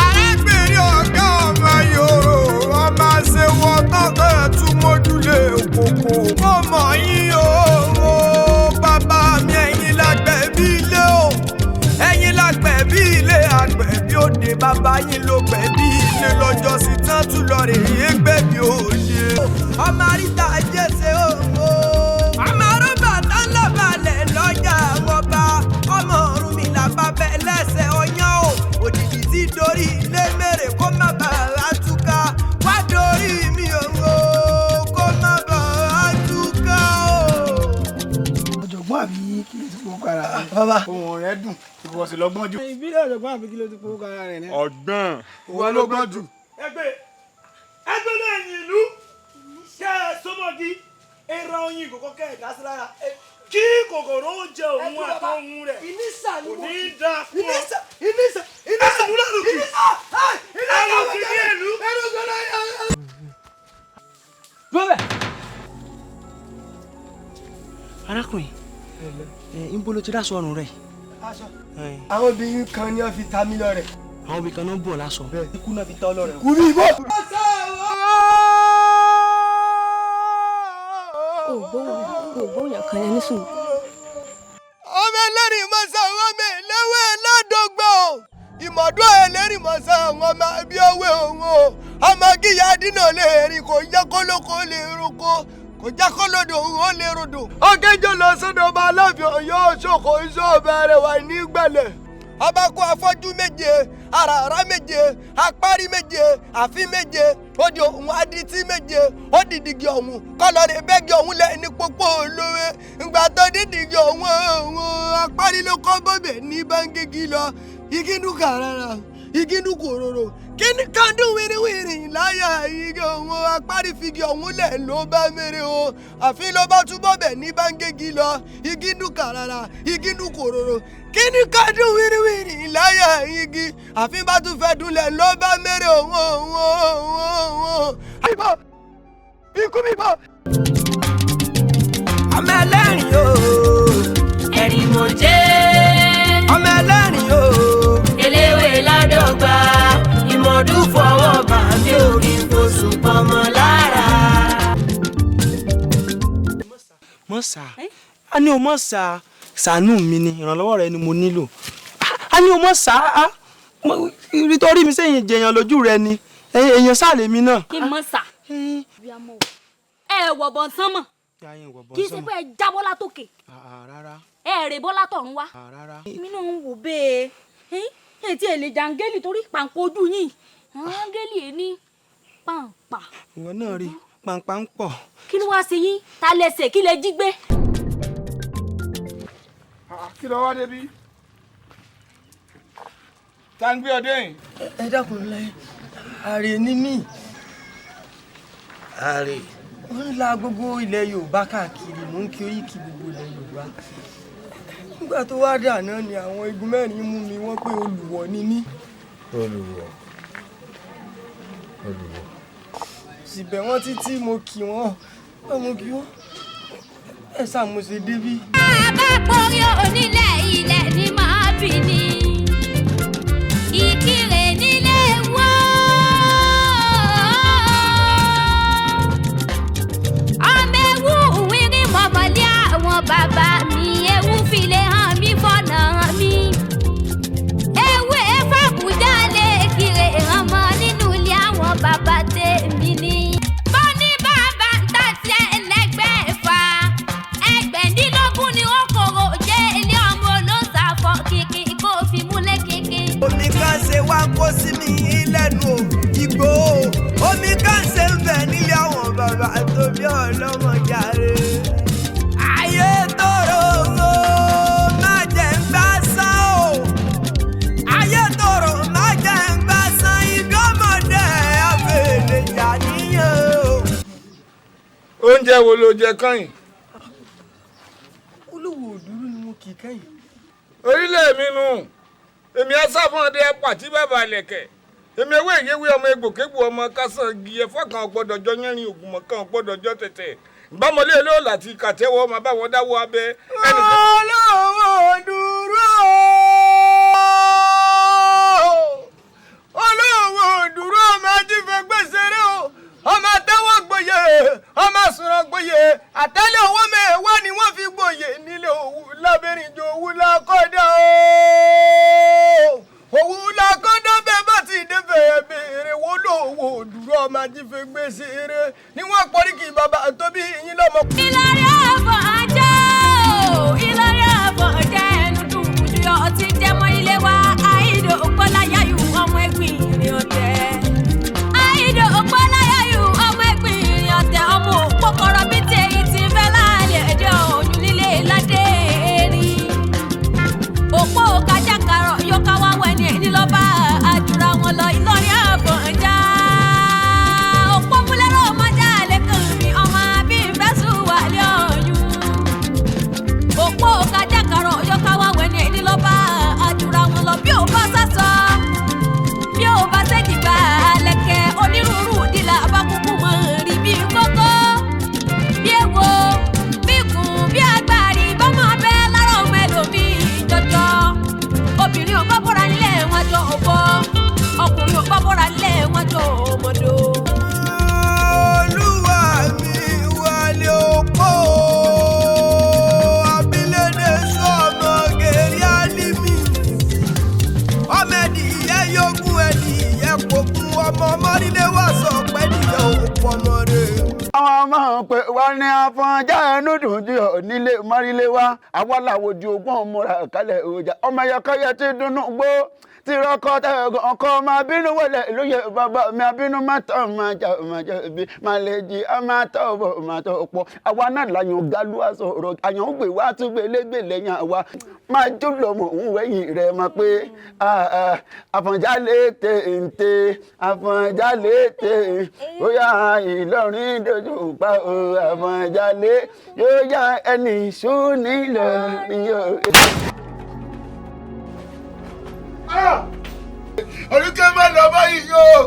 Arágbèrè ọ̀gá ọmọ yòrò, ọmọ ṣe wọ́n tọ́kọ̀ tún mójúlé kòkò. Mo mọ̀ yín o, bàbá mi ẹ̀yin lágbẹ̀ bí ilé o. Ẹ̀yin lágbẹ̀ bí ilé àgbẹ̀ bí òde, bàbá yín ló gbẹ̀ bí ilé lọ́jọ́ sí tán tún lọ rè é gbẹ̀ bí òde. Ọmọ àríta jẹ́sẹ̀ o. Ọmọ arúgbó tán lọ́balẹ̀ lọ́jà ọba. Ọmọ ọ̀run mi là bá bẹ lẹ́sẹ̀ ọyán o. Òdìdí tí dorí ilé mèrè kó má bàa túká. Wá dorí mi o, kó má bàa túká o. Ọ̀jọ̀gbọ́n àbí kí ló ti fowó kára rẹ̀. Bàbá ohun rẹ̀ dùn ìwọ sì lọ́gbọ́n jù. Ìbílẹ̀ ọ̀jọ̀gbọ́n àbí kí ló ti fowó kára rẹ̀ náà. Ọgbọ́n. Ìwọ ló gbọ́n jù. Ẹgbẹ́ lẹ́yìn ìlú kẹ́ ẹ sọmọdí ẹra oyin kòkó kẹ́ ẹ dá sí lára kí kòkòrò ó jẹ òun àtọ̀hún rẹ̀ kò ní í dáa fún ọ. Ìnísà ìnísà ìnísà Àrùkì ní ìlú. Bọ́bẹ̀. Arákùnrin, ẹ ń bolo ti dáṣọ ọrùn rẹ. Àwọn obìnrin kan ni wọ́n fi ta mí lọ́rẹ. Àwọn obìnrin kan náà ń bọ̀ lásọ. Ikú náà fi ta ọ lọ́rẹ. Kú bí ibò. Ògbóhùn yàn kan yẹn ní sùúrù. Ọmọ ẹlẹ́rìí mọ́sá, ọmọ ẹlẹ́wẹ̀ ládọ́gba o. Ìmọ̀dún ẹlẹ́rìí mọ́sá, àwọn ọmọ ẹbí ọwẹ́ òun o. Ọmọ kíyà dínà lè rìn, kò jẹ́ kólókó lè roko, kò jẹ́ kólódò òun ó lè rodò. Ọ̀kẹ́jọ́ lọ sọ́dọ̀ ọba Aláàfin Ọ̀yọ́, ṣòkò iṣẹ́ ọba rẹ̀ wà nígbẹ̀lẹ̀. Ọba kó afọ́jú méje, àràrá méje, apárí méje, àfin méje, ó di òun adití méje, ó dìdìgì ọ̀hún kọlọ́rẹ̀ bẹ́gì ọ̀hún lẹ́ ní pópó olówe. Ìgbà tó dìdìgì ọ̀hún, òun apárí ló kọ́ bọ́bẹ̀ ní báńgégi lọ. Igi dún kàràrà, igi dún kòròrò, kíni kan dún wíríwíri láyà igi òun. Apárí figi ọ̀hún lẹ̀ ló bá mèrè o. Àfin ló bá túbọ̀ bẹ̀ ní báńgégi lọ. Igi dún kàràrà, igi dún kòròrò, kíni kan dún wíríwíri láyà igi. Àfin bá tún fẹ́ dúnlẹ̀ ló bá mèrè òun òun òun òun. Ikú mi bọ̀. Ọmọ ẹlẹ́rìn o. Ẹ̀rìn mò jẹ́. Ọmọ ẹlẹ́rìn o. Eléwé ládọ́gba, ìmọ̀dún fọwọ́ bà mí ò kí n fosùn pọmọ lára. Mọ̀ sá, a ní o mọ̀ sá, ṣàánú mi ni, ìrànlọ́wọ́ rẹ ni mo nílò. A ní o mọ̀ sá, a nítorí mi sẹ́yìn jẹyàn lójú rẹ ni, èèyàn sáà lèmi náà. Kí n mọ̀ sà. Ẹ wọ̀ bọ̀ sánmọ̀, kì í ṣe pé ẹ jábọ́ látòkè, ẹ rè bọ́ látọ̀run wá. Èmi náà ń wò bẹ́ẹ̀ ẹ tí ẹ lè jàǹgẹ́lì torí pàǹpọ̀ ojú yìí, àǹgẹ́lì ẹ ní pàǹpà. Ìwọ náà rí pàǹpà ń pọ̀. Kí ló wáá ṣe yín? Ta lẹsẹ̀ kí lẹ jí gbé? Kí ló wá débi? Ta ń gbé ọdẹ yìí? Ẹ dákun lẹ, ààrẹ ni mí. Ààrẹ. Ó ń la gbogbo ilẹ̀ Yorùbá káàkiri, mò ń kí oríkì gbogbo ilẹ̀ Yorùbá. Nígbà tó wá dà náà ni àwọn igun mẹ́rin mú mi, wọ́n pé olùwọ̀ ni mí. Olùwọ̀. Olùwọ̀. Síbẹ̀ wọ́n títí mo kì wọ́n, mo kì wọ́n, ẹ ṣàmùsè débí. Bàbá porí onílẹ̀ ilẹ̀ ni màá bì ní. Ìkirè nílé wọ́. Ọmọ ewu wírí mọ̀mọ́lé àwọn bàbá mi, ewu fìlẹ̀ hàn mí fọ̀nà hàn mí. Ewu efàkùjá lè kiri hàn mọ́ nínú ilé àwọn bàbá tèmi ni. Bọ́ní bàbá ń tà tí ẹlẹ́gbẹ̀ẹ́fà, ẹgbẹ̀ndínlógún ni ó kòrò jẹ́ ilé ọmọ olóòsàfọ̀ kìkì kó fi múlẹ̀ kìkì. Omi kan ṣe wá kó sí mi lẹ́nu o, ìgbò o. Omi kan ṣe ń bẹ nílé àwọn bàbá tó bí ọlọ́mọ jàre. Ayé tòrò o, má jẹ́ ń gbá sán o. Ayé tòrò má jẹ́ ń gbá sán, ibi ọmọdé àfẹlẹ̀ jà níyàn o. Oúnjẹ wo ló jẹ kányìn? Olówó òdúró ni mo kì í kẹ́yìn. Orílẹ̀ mi nù. Èmi asáfọ́ndé pàtí bàbá lẹ̀kẹ̀. Èmi ewé ìyéwé ọmọ egbòkégbò ọmọ kásán igi ẹ̀fọ́ kan gbọ́dọ̀ jọ yẹ́rin ògùnmọ̀ kan gbọ́dọ̀ jọ tẹ̀tẹ̀. Ìbámọ́lé olóòlà ti kàtẹ́wọ́ ọmọ báwọn dáwọ́ abẹ. Olówó dúró, olówó dúró, ọmọ ajífẹ́ gbèsèrè o, ọmọ àtẹwọ́ gboyè, ọmọ àsùnrọ̀ gboyè, àtẹ́lẹ̀ owó mẹ́wàá ni wọ́n fi gboyè nílé Òwu lábẹ́rìnjọ. Òwu làkọ́dá o, Òwu làkọ́dá, bẹ́ẹ̀ bá ti débẹ̀ béèrè wo lówó dúró, ọmọ ajífẹ́ gbèsèrè ni wọ́n pọ̀rí kí bàbá tó bí yín lọ́mọ. Ìlọrin ọ̀bọ̀ ajá o, Ìlọrin ọ̀bọ̀ ọjà ẹnu dùn jùlọ ọtí jẹmọ́ ilé wa. Àìdò òpóláyàyù ọmọ ẹgbìn ìrìn ọ̀tẹ̀. Àìdò òpóláyàyù ọmọ ẹgbìn ìrìn ọ̀tẹ̀, ọmọ òpókọ̀rọ̀ bíi ti èyí ti fẹ́ láàlẹ̀ ẹ̀jẹ̀ òyìn líle ládé erin. Òpó kájàkárọ̀ yóò ká wá wẹ̀ ní ẹni lọ́ba àjùra wọn lọ. Ìlọrin ọ̀bọ̀ ọjà. Òpó múlẹ́rọ̀ ọmọjà lẹ́kàn mi, ọmọ àbí ìfẹ́sùn wà lé ọ̀yún. Òpó kájàkárọ̀ yóò ká wá wẹ̀ ní ẹni lọ́ba àjùra wọn lọ bí ò bá sá. Adé wá sọ pé nìyẹn ò pọmọ rẹ̀. Àwọn ọmọ pé wá ní Afọ̀njá ẹnu dùn jù ọ nílé mọ́rílé wá, àwa làwọn ojú ogún ọmọra kálẹ̀ òòjà ọmọ ẹyọkọyẹ ti dunnú gbó tí rọkọ tẹgàn ọkọ ọmọ abínú wọlé lóye bàbá mi abínú má tọ́ máa jà máa jẹ ibi máa lè jí a máa tọ́ bọ̀ máa tọ́ pọ̀. Àwa náà làyàn galu àsọ̀rọ̀ àyàn ń gbé wá tún gbé légbè lẹ́yìn àwa máa jó lọ́mọ òun wẹ̀yìn rẹ̀ máa pé Àfọ̀njá lè tèǹtè, Àfọ̀njá lè tè bóyá Ìlọrin dojú pa o, Àfọ̀njá lè yóò yá ẹni sún nílọrin o. Àríkẹ́ má lọ báyìí yóò,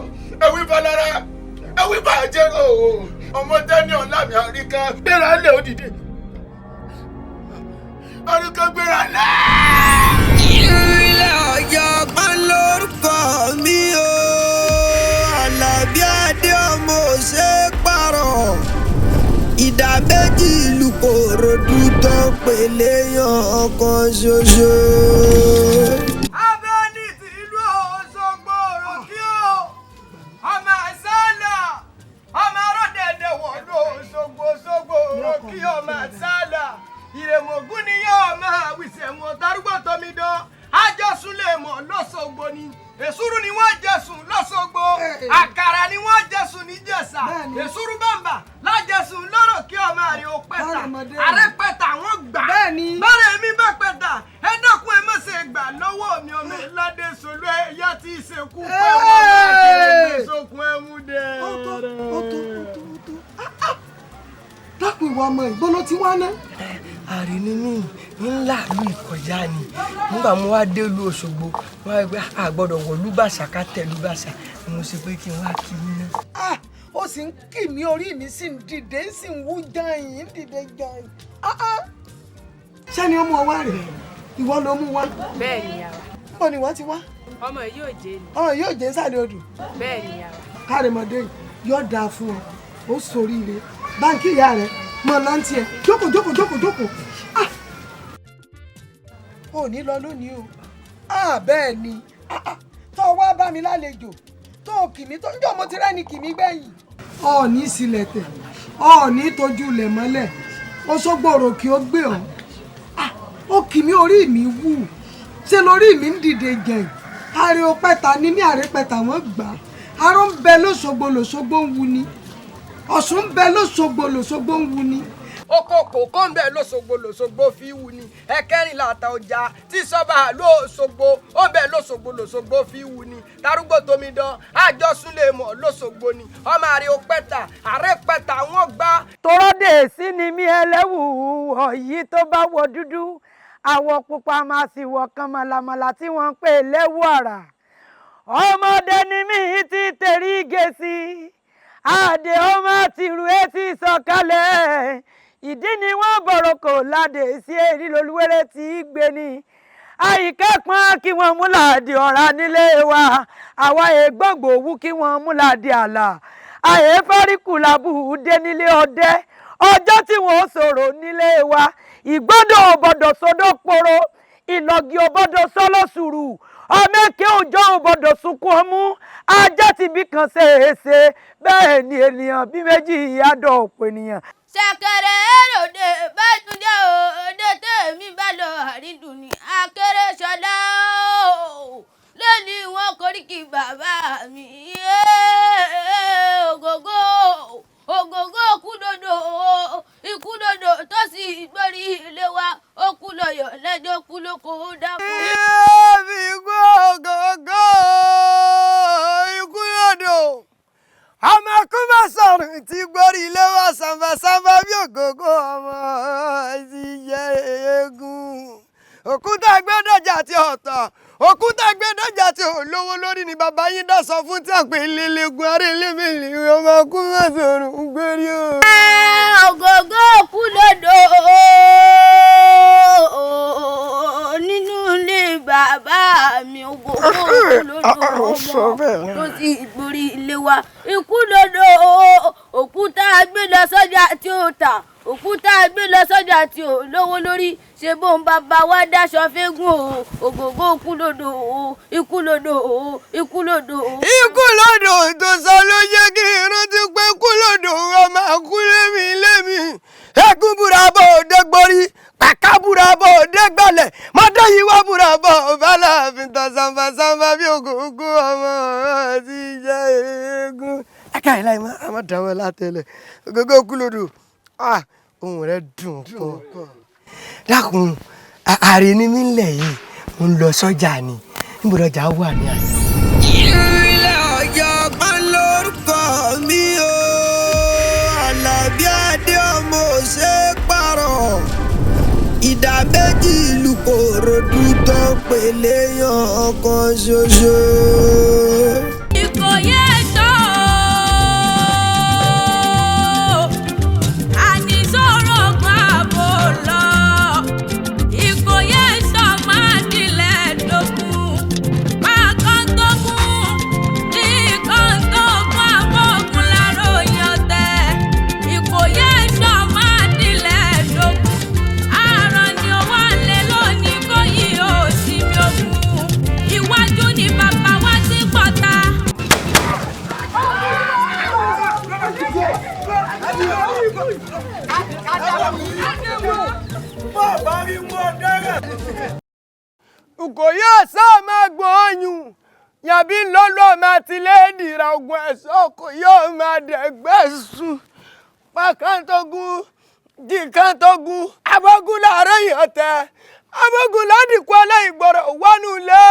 ẹ̀wí balára, ẹ̀wí bàjẹ́ o, ọmọ tẹ́ni ọ̀la mi Àríkẹ́ gbéra lé òdìdí. Àríkẹ́ gbéra lé. Ilé ọ̀jọ̀gbọ́n lórúkọ mi o, Àlàbí Adé ọmọ òṣè pààrọ̀. Ìdá méjì ìlú Kòròdú tó ń pèlè yan ọkàn ṣoṣo. Abẹ́ni tìlú Òṣogbo òròkí o, ọmọ àṣálà, ọmọ arọ́dẹ̀dẹ̀ wọ̀lú Òṣogbo Òṣogbo òròkí ọmọ àṣálà. Ìrèmọ̀gún ni yóò máa wìsẹ̀wọ̀n tarúgbó tómi dán, àjọsùn lè mọ̀ lọ́sọ̀gbọ̀ ni. Èsúrú ni wọ́n jẹ̀sùn lọ́sọ̀gbọ̀, àkàrà ni wọ́n jẹ̀sùn níjẹ̀ṣà, èsúrú bàǹbà lájẹ̀sùn lọ́rọ̀ kí ọmọ àrè ò pẹ̀tà, àrẹ pẹ̀tà wọ́n gbà. Bẹ́ẹ̀ mi bá pẹ̀tà, ẹ dákun ẹ má ṣe gbà lọ́wọ́ mi ọmọ ìlàdé sọlú ẹ̀yà tí ì ṣekú pẹ́ wọ́n bá kéré gbé sókun ẹ̀mú dẹ̀. Ó tó, ó tó, ó tó, ó tó. Dákun ìwọ ọmọ ìgbóná tí wá ná. Àrí ni mí ńlá ìlú ìkọjá ni nígbà mo wá dé ìlú Òṣogbo wọn á gbé àgbọ́dọ̀ wọ lúbàṣà ká tẹ lúbàṣà ni mo ṣe pé kí n wá kí n ná. Ó sì ń kì mí, orí mi sì ń dìde, ń sì ń wú jàyìn, ń dìde jàyìn. Ṣé ni ó mú ọ wá rèé? Ìwọ ló mú wá. Bẹ́ẹ̀ ni yàrá. Níbo ni wọ́n ti wá? Ọmọ yóò jẹ ni. Ọmọ yóò jẹ nsàlẹ̀ odò. Bẹ́ẹ̀ ni yàrá. Kárẹ̀mọdé yìí yóò dáa fún ọ, ó ṣoríire. Báńkì ìyá rẹ mọ lọ́ntì ẹ̀, jókòó jókòó jókòó jókòó. Ah! Ò ní lọ lónìí o. Ah, bẹ́ẹ̀ ni. Tó o wá bá mi lálejò, tó o kì mí, tó njọ́ mo ti rẹ́ni kì mí gbẹ̀yìn. Ọ̀ọ́ni sílẹ̀ tẹ̀, ọ̀ọ́ni tójú ilẹ̀ mọ́lẹ̀, Òṣogbo òròkè ó gbé ọ. Ó kì mí, orí mi wú, ṣe lórí mi ń dìde jẹ̀yìn. Àrè òpẹta ni mí, àrè pẹta wọ́n gbà á. Aró ń bẹ lóṣogbo lòṣogbo ń wu ni. Ọ̀ṣun ń bẹ lóṣogbo lòṣogbo ń wu ni. Oko kòkó ń bẹ lóṣogbo lòṣogbo fi wù ni. Ẹ̀kẹrin làtà ọjà tí sọ́ba lóṣogbo ó ń bẹ lóṣogbo lòṣogbo fi wù ni. Tarúgbó tómi dán àjọsùn lè mọ̀ lóṣogbo ni. Ọmọ àrè òpẹta àrè pẹta wọ́n gbá. Tọ́rọ́dẹ̀ sí ni mí ẹlẹ́wù ọ̀yí tó bá wọ dúdú, àwọ̀ pupa máa sì wọ̀ kan màlàmàlà tí wọ́n ń pè lẹ́wù àrà. Ọmọdé ni mí ti tẹ̀rí gèsì, àdè ọmọ tìrú etí sọ̀kalẹ̀. Ìdí ni wọ́n bọ̀rọ̀ kò ládè sí èrí lolúwẹ́rẹ́ tí í gbé ni. Àyíkẹ́ pọ́n kí wọ́n mú làdì ọ̀rá nílé wa, àwa ègbọ́ngbò wú kí wọ́n mú làdì àlà. Àyè fáríkù làbù dé nílé ọdẹ, ọjọ́ tí wọ́n sọ̀rọ̀ nílé wa. Ìgbọ́dọ̀ ò gbọ́dọ̀ sọdọ̀ poro, ìlọ́gì ò gbọ́dọ̀ sọ́lọ́sùrù, ọmọ èké òjò ò gbọ́dọ̀ sunkún ọmú, ajá ti bí kan ṣe é ṣe, bẹ́ẹ̀ ni ènìyàn bí méjì àádọ́ ọ̀pọ̀ ènìyàn. Ṣẹ̀kẹ̀rẹ̀ èròde bẹ́túndé òde tèmi bá lọ àrídùn ní akéré ṣọlá o, lónìí wọn koríki bàbá mi ògógó ògógó kúdòdó ikúdòdó tó sì gbórí ilé wa ó kú lọ́yọ̀ lẹ́jọ́ kú lóko ó dákú. Èmi kú ògógó ikúdòdó ọmọ kú má sọ̀rọ̀ tí gbórí ilé wa sàǹfàsàǹfà bí ògógó ọmọ ti yẹ eégún. Òkúta gbẹ́dọ̀jà ti ọ̀tọ̀, òkúta gbẹ́dọ̀jà ti olówó lórí ni bàbá yín dá sọ fún tí àpè lélẹ́gùn ará ilé mi lè ọmọ kú má sọ̀rọ̀ gbórí o. Ògógó kú lódò nínú ilé bàbá mi, ògógó kú lódò ọmọ tó sì gbórí ilé wa ikú lódò òkúta gbé lọ sọ́jà tí ó tà. Òkúta gbé lọ sọ́jà tí ò lówó lórí, ṣe bóun bàbá wa dáṣọ fẹ́gùn o. Ògògó ikú lodò o, ikú lodò o, ikú lodò o. Ikú lodò tó sọ ló jẹ́ kí n rántí pé kú lodò ọmọ àkú lémi lémi. Ẹkún búra bọ̀ òde gborí, kàkà búra bọ̀ òde gbalẹ̀, mọ́tò yìí wá búra bọ̀ òfàlàfin tán sanfa sanfa bí ògógó ọmọ àti ìjà eégún. Ẹ̀ka ìlà ìmọ̀ àmọ́ dáwọ́ látẹ̀lẹ̀. Ògógó kú lodò, ohùn rẹ̀ dùn pọ̀. Dákun, ààrẹ ni mí ń lẹ̀ yìí, mo ń lọ sọ́jà ni, níbo lọjà wà ní àná? Ilé ọ̀jọ̀gbọ́n lórúkọ mi o, Àlàbí Adé ọmọ òṣè pààrọ̀. Ìdá méjì ìlú Kòròdú tó pèlè yan ọkàn ṣoṣo. Ìkòyí ẹ̀ṣọ́ o, àníṣòro ọgbọ́n àbò lọ. Ìkòyí ẹ̀ṣọ́ máa dilẹ̀ dógún, máa kán tógún, ní kán tógún àbọ̀gún láròyìn ọ̀tẹ̀. Ìkòyí ẹ̀ṣọ́ máa dilẹ̀ dógún, àrùn ni ó wà lé lónìí kò yí ò sí mi ogun. Iwájú ni bàbá wa ti pọ̀ta. Ìkòyí ẹ̀ṣọ́ máa gbóyún yàbí lọ́lọ́ máa ti léèdì ra ogun ẹ̀ṣọ́ kò yóò máa dẹ̀gbẹ́ sùn pàkántógún jìkántógún abọ́gún láàárọ̀ yìí tẹ abọ́gún ládìkú aláìgbọ̀rọ̀ wánú ilé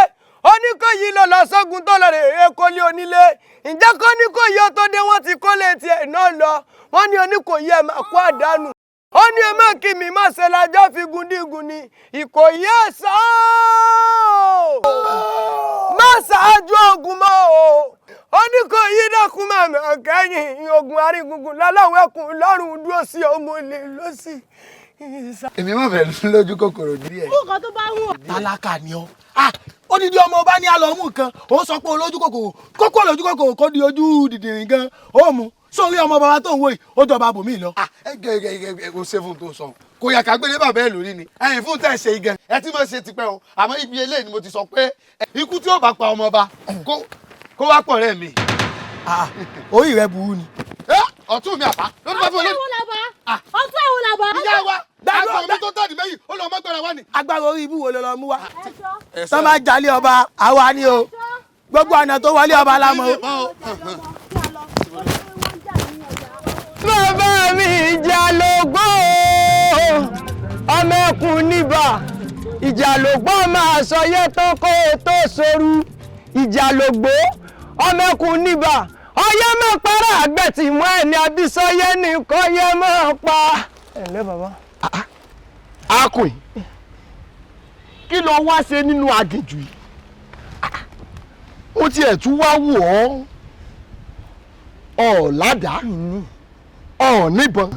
Oníkòyí lọ lọ sógun tó lọ rè é kólé onílé. Ǹjẹ́ kó Oníkòyí ó tó dé, wọ́n ti kólé tiẹ̀ náà lọ. Wọ́n ní Oníkòyí ẹ̀ máa kó àdánù. Ó ní ẹ má kí mi má ṣe lajọ́ fi gundígun ni. Ìkòyí ẹ̀ṣọ́ má ṣáájú ogun mọ́ o. Oníkòyí dákun màmá kẹ́yìn ogun arígungun láláwọ̀ ẹkùn lọ́rùn dúró sí ọmọ ilé lọ́sí. Èmi má fẹ́ lójú kòkòrò díẹ̀. Nǹkan tó bá wù ọ́. Tálákà ni ọ́. Odidi ọmọ ọba ní alọ́ mú nǹkan, ó sọ pé olójú kòkòrò kókó olójú kòkòrò kó di ojú dìdìrín gan, ó mú sórí ọmọ bàbá tó ń wò yìí, ó jọba bòmí lọ. Ẹ gẹ gẹ gẹ kò ṣe fún tó sọ kò yà ká gbélé bàbá ẹ lórí ni ẹ̀yin fún tẹ ṣe igẹ ẹ tí mo ṣe tipẹ́ o, àmọ́ ibi eléyìí ni mo ti sọ pé ikú tí ó bá pa ọmọ ọba kó wá pọ̀ rẹ̀ mi. Orí rẹ burú ni. Ọ̀tún mi àbá ló ní bá fún ọ lónìí. Ọtún ẹ̀wọ̀n làbá. Ìyá wa agbára mi tó tàdí mẹ́yìn ó lọ mọ́gbára wa ni. Agbára orí ibú wo ló lọ mú wa? Tọ́ bá jalè ọba àwa ni o, gbogbo ọ̀nà tó wọlé ọba la mọ̀ o. Bàbá mi ìjà lógbó ọmọ ẹkùn níbà, ìjà lógbó máa sọ yẹ tán kó o tó soru. Ìjà lógbó ọmọ ẹkùn níbà, ọyẹ máa para àgbẹ̀ tí mú ẹni abísọyẹ nìkan yẹ máa pa. Ẹ ǹlẹ́ bàbá. Akùn kí ló wá ṣe nínú aginjù yìí? Ó tiẹ̀ tún wá wù ọ́ ọ̀ ládàá ọ̀ níbọn,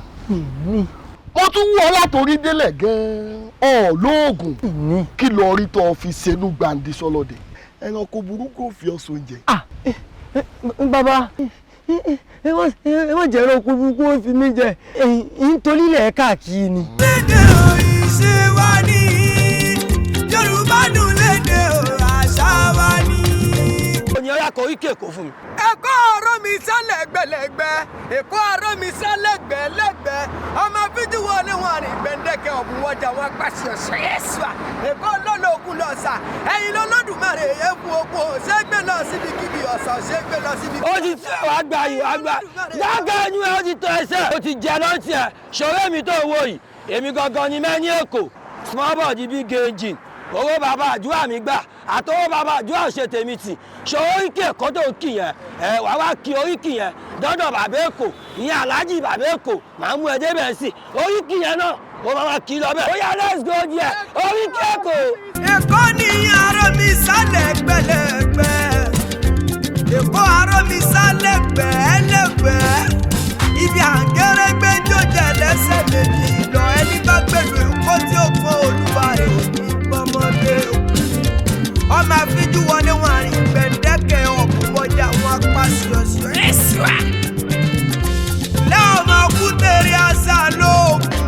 mo tún wù ọ́ látòrí délẹ̀ gan-an ọ̀ lóògùn, kí lọ rí tó fi ṣenú gbàǹdì sọlọ́dẹ? Ẹranko burúkú ò fi ọ́ sóúnjẹ. Bàbá, ẹ wọ́n jẹ́ ẹranko burúkú ó fi mí jẹ nítorí ilẹ̀ káàkiri ni. Lédè ìṣe wa ní Yorùbá dùn, lédè àṣà wa ní. Òní ọ̀yà kọ oríkì Èkó fún mi. Èkó ọ̀rọ̀ mi sálẹ̀gbẹ̀lẹ̀gbẹ̀, Èkó ọ̀rọ̀ mi sálẹ̀gbẹ̀lẹ̀gbẹ̀, ọmọ fíjú wọlé wọn rìn gbẹ̀ndẹ̀kẹ̀ ọ̀bùn wọjà wọn pàṣẹ ọ̀sẹ̀ yẹ́sùà. Èkó lọ́lọ́ọ̀kú lọ́sà, ẹ̀yin lọ́lọ́dùmarè ẹ̀kú oko ṣé gbé lọ síbi kíbi ọ̀sà ṣé gbé lọ síbi. Ó ti tẹ wàá gba yìí, wàá gba dága ẹnu ẹ, ó ti tọ ẹsẹ̀, ó ti jẹ lọ́ntì ẹ. Ṣòro èmi tó wò yìí, èmi gangan ni mẹ́ni Èkó, small body big engine, owó bàbá àdúrà mi gbà, àtọwọ́ bàbá àdúrà ṣe tèmi tì. Ṣòro oríkì Èkó tó kì yẹn, ẹ wàá wá kí oríkì yẹn dọ́dọ̀ bàbá Èkó, ìyẹn Aláàjì bàbá Èkó, màá mú ẹ débẹ̀ sí oríkì yẹn náà, ó máa wá kí lọ bẹ́ẹ̀. Ó yá, let's go there, oríkì Èkó. Èkó ní arọ́ mi sálẹ̀gbẹ̀lẹ̀gbẹ̀, Èkó arọ́ mi sálẹ̀gbẹ̀lẹ̀gbẹ̀, ibi àǹgẹ́rẹ́gbẹ́ jọjẹ lẹ́sẹ̀ méjì lọ, ẹni bá gbèlú Èkó tí ó pọn olúwa rẹ̀ ò ní bọ́mọdé kú. Ọmọ àfijù wọlé wọn àrìn gbẹ̀ndẹ́kẹ̀ ọ̀bùn wọjà wọn pàṣẹ ọ̀ṣọ́ ẹ̀ṣọ́. Lẹ́ọ̀mọ kú tèrè àṣà lóògùn.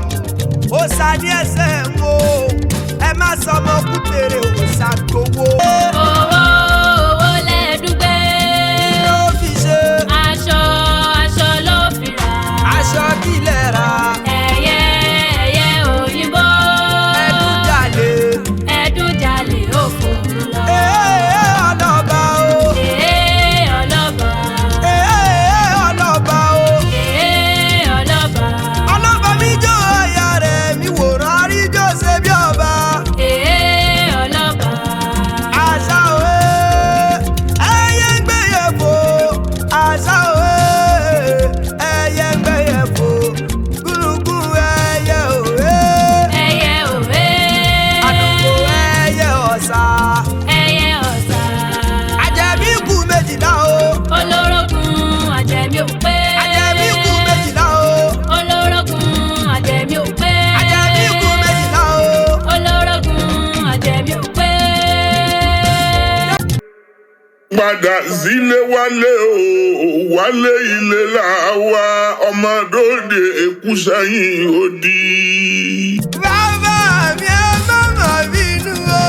Òòṣà ní ẹsẹ̀ ń wo, ẹ má sọ ọmọ kútèrè òòṣà gbowó. Owó owó lẹ́ẹ̀dúgbẹ́. Kí ló fi ṣe? Aṣọ aṣọ ló fi rà. Aṣọ kí lẹ rà? Ẹyẹ ẹyẹ òyìnbó. Ẹdún jalè. Ẹdún jalè ó fòun lọ. Ee ọlọ́ba o. Ee ọlọ́ba. Ee ọlọ́ba o. Ee ọlọ́ba. Ọlọ́ba mi jó aya rẹ̀ mi wòran àríjó ṣe bí ọba. Ee ọlọ́ba. Àṣà òwe ẹyẹ ń gbé yẹ̀ fò. Àṣà òwe ẹyẹ ń gbé yẹ̀ fò. Gúnugún ẹyẹ òwe. Ẹyẹ òwe. Àdùkò ẹyẹ ọ̀sà. Ẹyẹ ọ̀sà. Àjẹbí kù 12 o. Olórogún àjẹmí ò pé. Àjẹbí kù 12 o. Olórogún àjẹmí ò pé. Àjẹbí kù 12 o. Olórogún àjẹmí ò pé. Padà sílé wálé o, wálé ilé là wá, ọmọdóde èkú sẹ́yìn odi. Bàbá mi ẹ má má bínú o.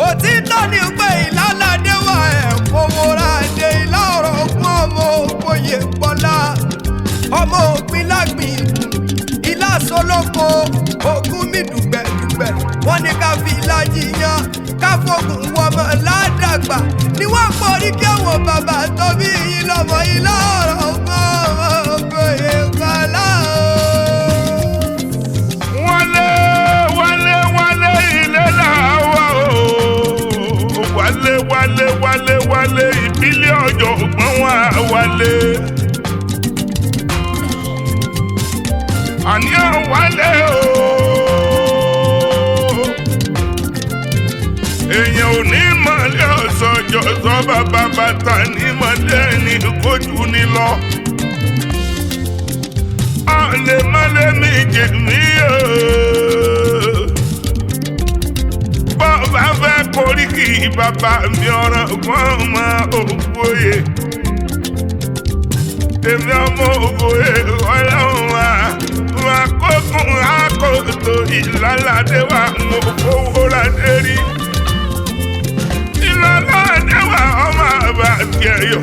Òtítọ́ ni pé ìlàládé wà ẹ̀kọ́ mọ́ra dé ìlà ọ̀rọ̀ fún ọmọ òpòyè pọ́lá. Ọmọ òpin lágbìn ìlà sọlọ́kọ ògùn mi dùgbẹ̀dùgbẹ̀. Wọ́n ní ká fi ìlà jiyàn ká fògùn wọmọ ládàgbà. Ni wọ́n pọ̀rí kí àwọn bàbá tó bí yín lọ́mọ ìlà ọ̀rọ̀ fún ọmọ òpòyè pọ́lá o. Wálé wálé wálé ilé là wá o, wálé wálé wálé wálé ìbílẹ̀ ọ̀jọ̀gbọ́n wá wálé. Àní ọ̀ wálé o, èèyàn ò ní mọ̀lẹ́ ọ̀sọ̀jọ̀ sọ bàbá bàtà ní mọ̀lẹ́ ní kójú ní lọ. Ọ̀lẹ́ mọ́lẹ́ mi jẹ̀ mí o. Bọ́ọ̀bá fẹ́ koríki bàbá mi ọ̀rọ̀ gbọ́n mọ ògbóye. Èmi ọmọ ògbóye ọlọ́run wa. Wà kókun àkótó ìlàládé wa mo fowó ládé rí. Ìlàládé wa ọmọ àbá tiẹ̀ yọ.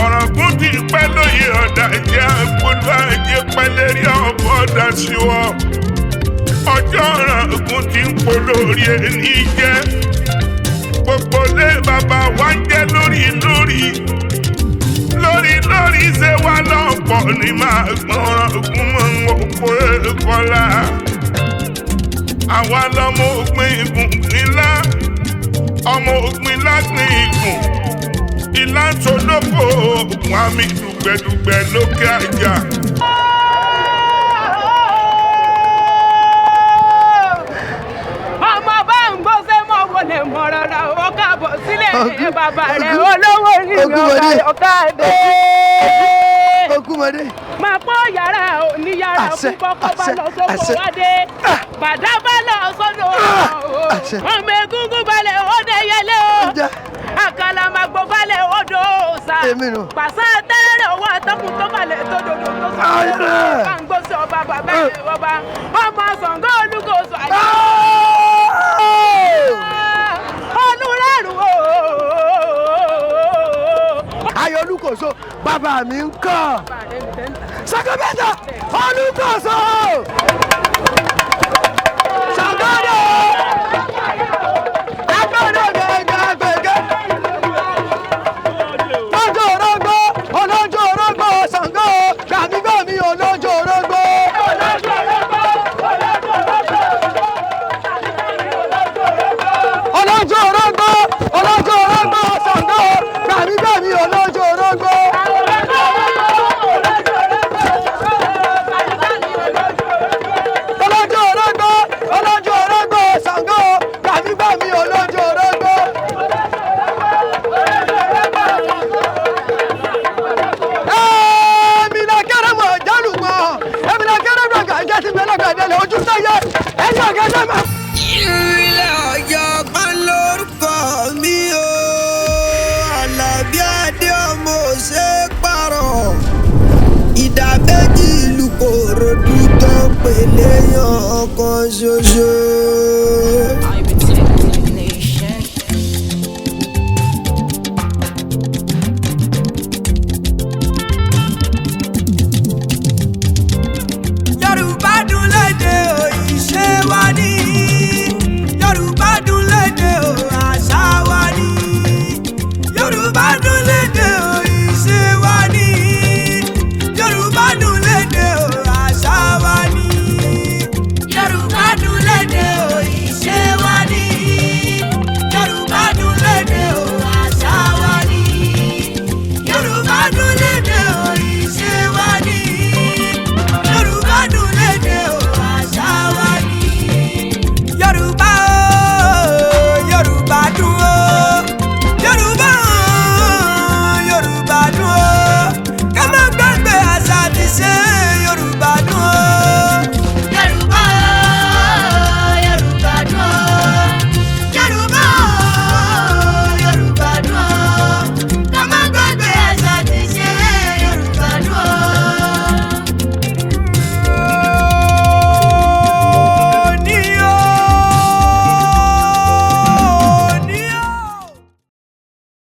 Ọ̀rọ̀gún ti pẹ́ lóye ọ̀dà jẹ́ àgbọ̀dọ̀ ajé pẹ́ lérí ọ̀bọ̀ ọ̀dà sí wọ́. Ọjọ́ ọ̀rọ̀gún ti ń polórí ẹni jẹ́. Gbogbo lé bàbá wa ń jẹ́ lórí lórí. Lórí lórí ṣe wá lọ́pọ̀ ní máa gbọ́n ọ̀rọ̀gún mọ́ òkú ẹ̀kọ́lá. Àwa lọmọ ògbìn ìgùn ńlá. Ọmọ ògbìn lágbìn ìgùn ìlànṣolóko ògùn àmì dùgbẹ̀dùgbẹ̀ lókè àjà. Ọmọ bá ń gbọ́ sẹ́ mọ́ wọlé mọ́ rárá ó káàbọ̀ sílẹ̀ ní bàbá rẹ̀ olówó ní ọ̀gá ọ̀gá dé. Okúmọdé. Máa pọ́ yàrá òní yàrá Àṣẹ, fún kọ́kọ́ bá àṣẹ, lọ sóko àṣẹ. wádé. Bàdá bá lọ sọ́dọ̀ Àṣẹ. ọmọ egungun balẹ̀ ó dé yẹlé o. Àkàlà màgbọ́ balẹ̀ ó dò òòsà. Èmi nù. Pàṣẹ tẹ́rẹ̀ owó atọ́kùn tó balẹ̀ tó dòdò tó sọ. Ayẹrẹ. Bá ń gbósè ọba bàbá ẹ̀ ọba. Ọmọ Ṣàngó Olúkòso àyè. Olúrẹ̀rù o. Ayọ̀ Olúkòso bàbá mi ń kọ́. Sàkóbẹ́tà Olúkòso. Ṣàngódò. Agbọ́dọ̀ gẹ̀gẹ̀ gbẹ̀gẹ̀. Lọ́jọ́ orógbó, ọlọ́jọ́ orógbó, Ṣàngó, gbàmígbàmí ọlọ́jọ́ orógbó. Ọlọ́jọ́ orógbó, ọlọ́jọ́ orógbó, Ṣàngó, gbàmígbàmí ọlọ́jọ́ orógbó. Ọlọ́jọ́ orógbó, ọlọ́jọ́ orógbó, Ṣàngó, Ìlú Kòròdú tó ń pè léyàn kan ṣoṣo. Yorùbá dùn lédè o, ìṣe wa ni. Yorùbá dùn lédè o, àṣà wa ni. Yorùbá dùn lédè o, ìṣe wa ni.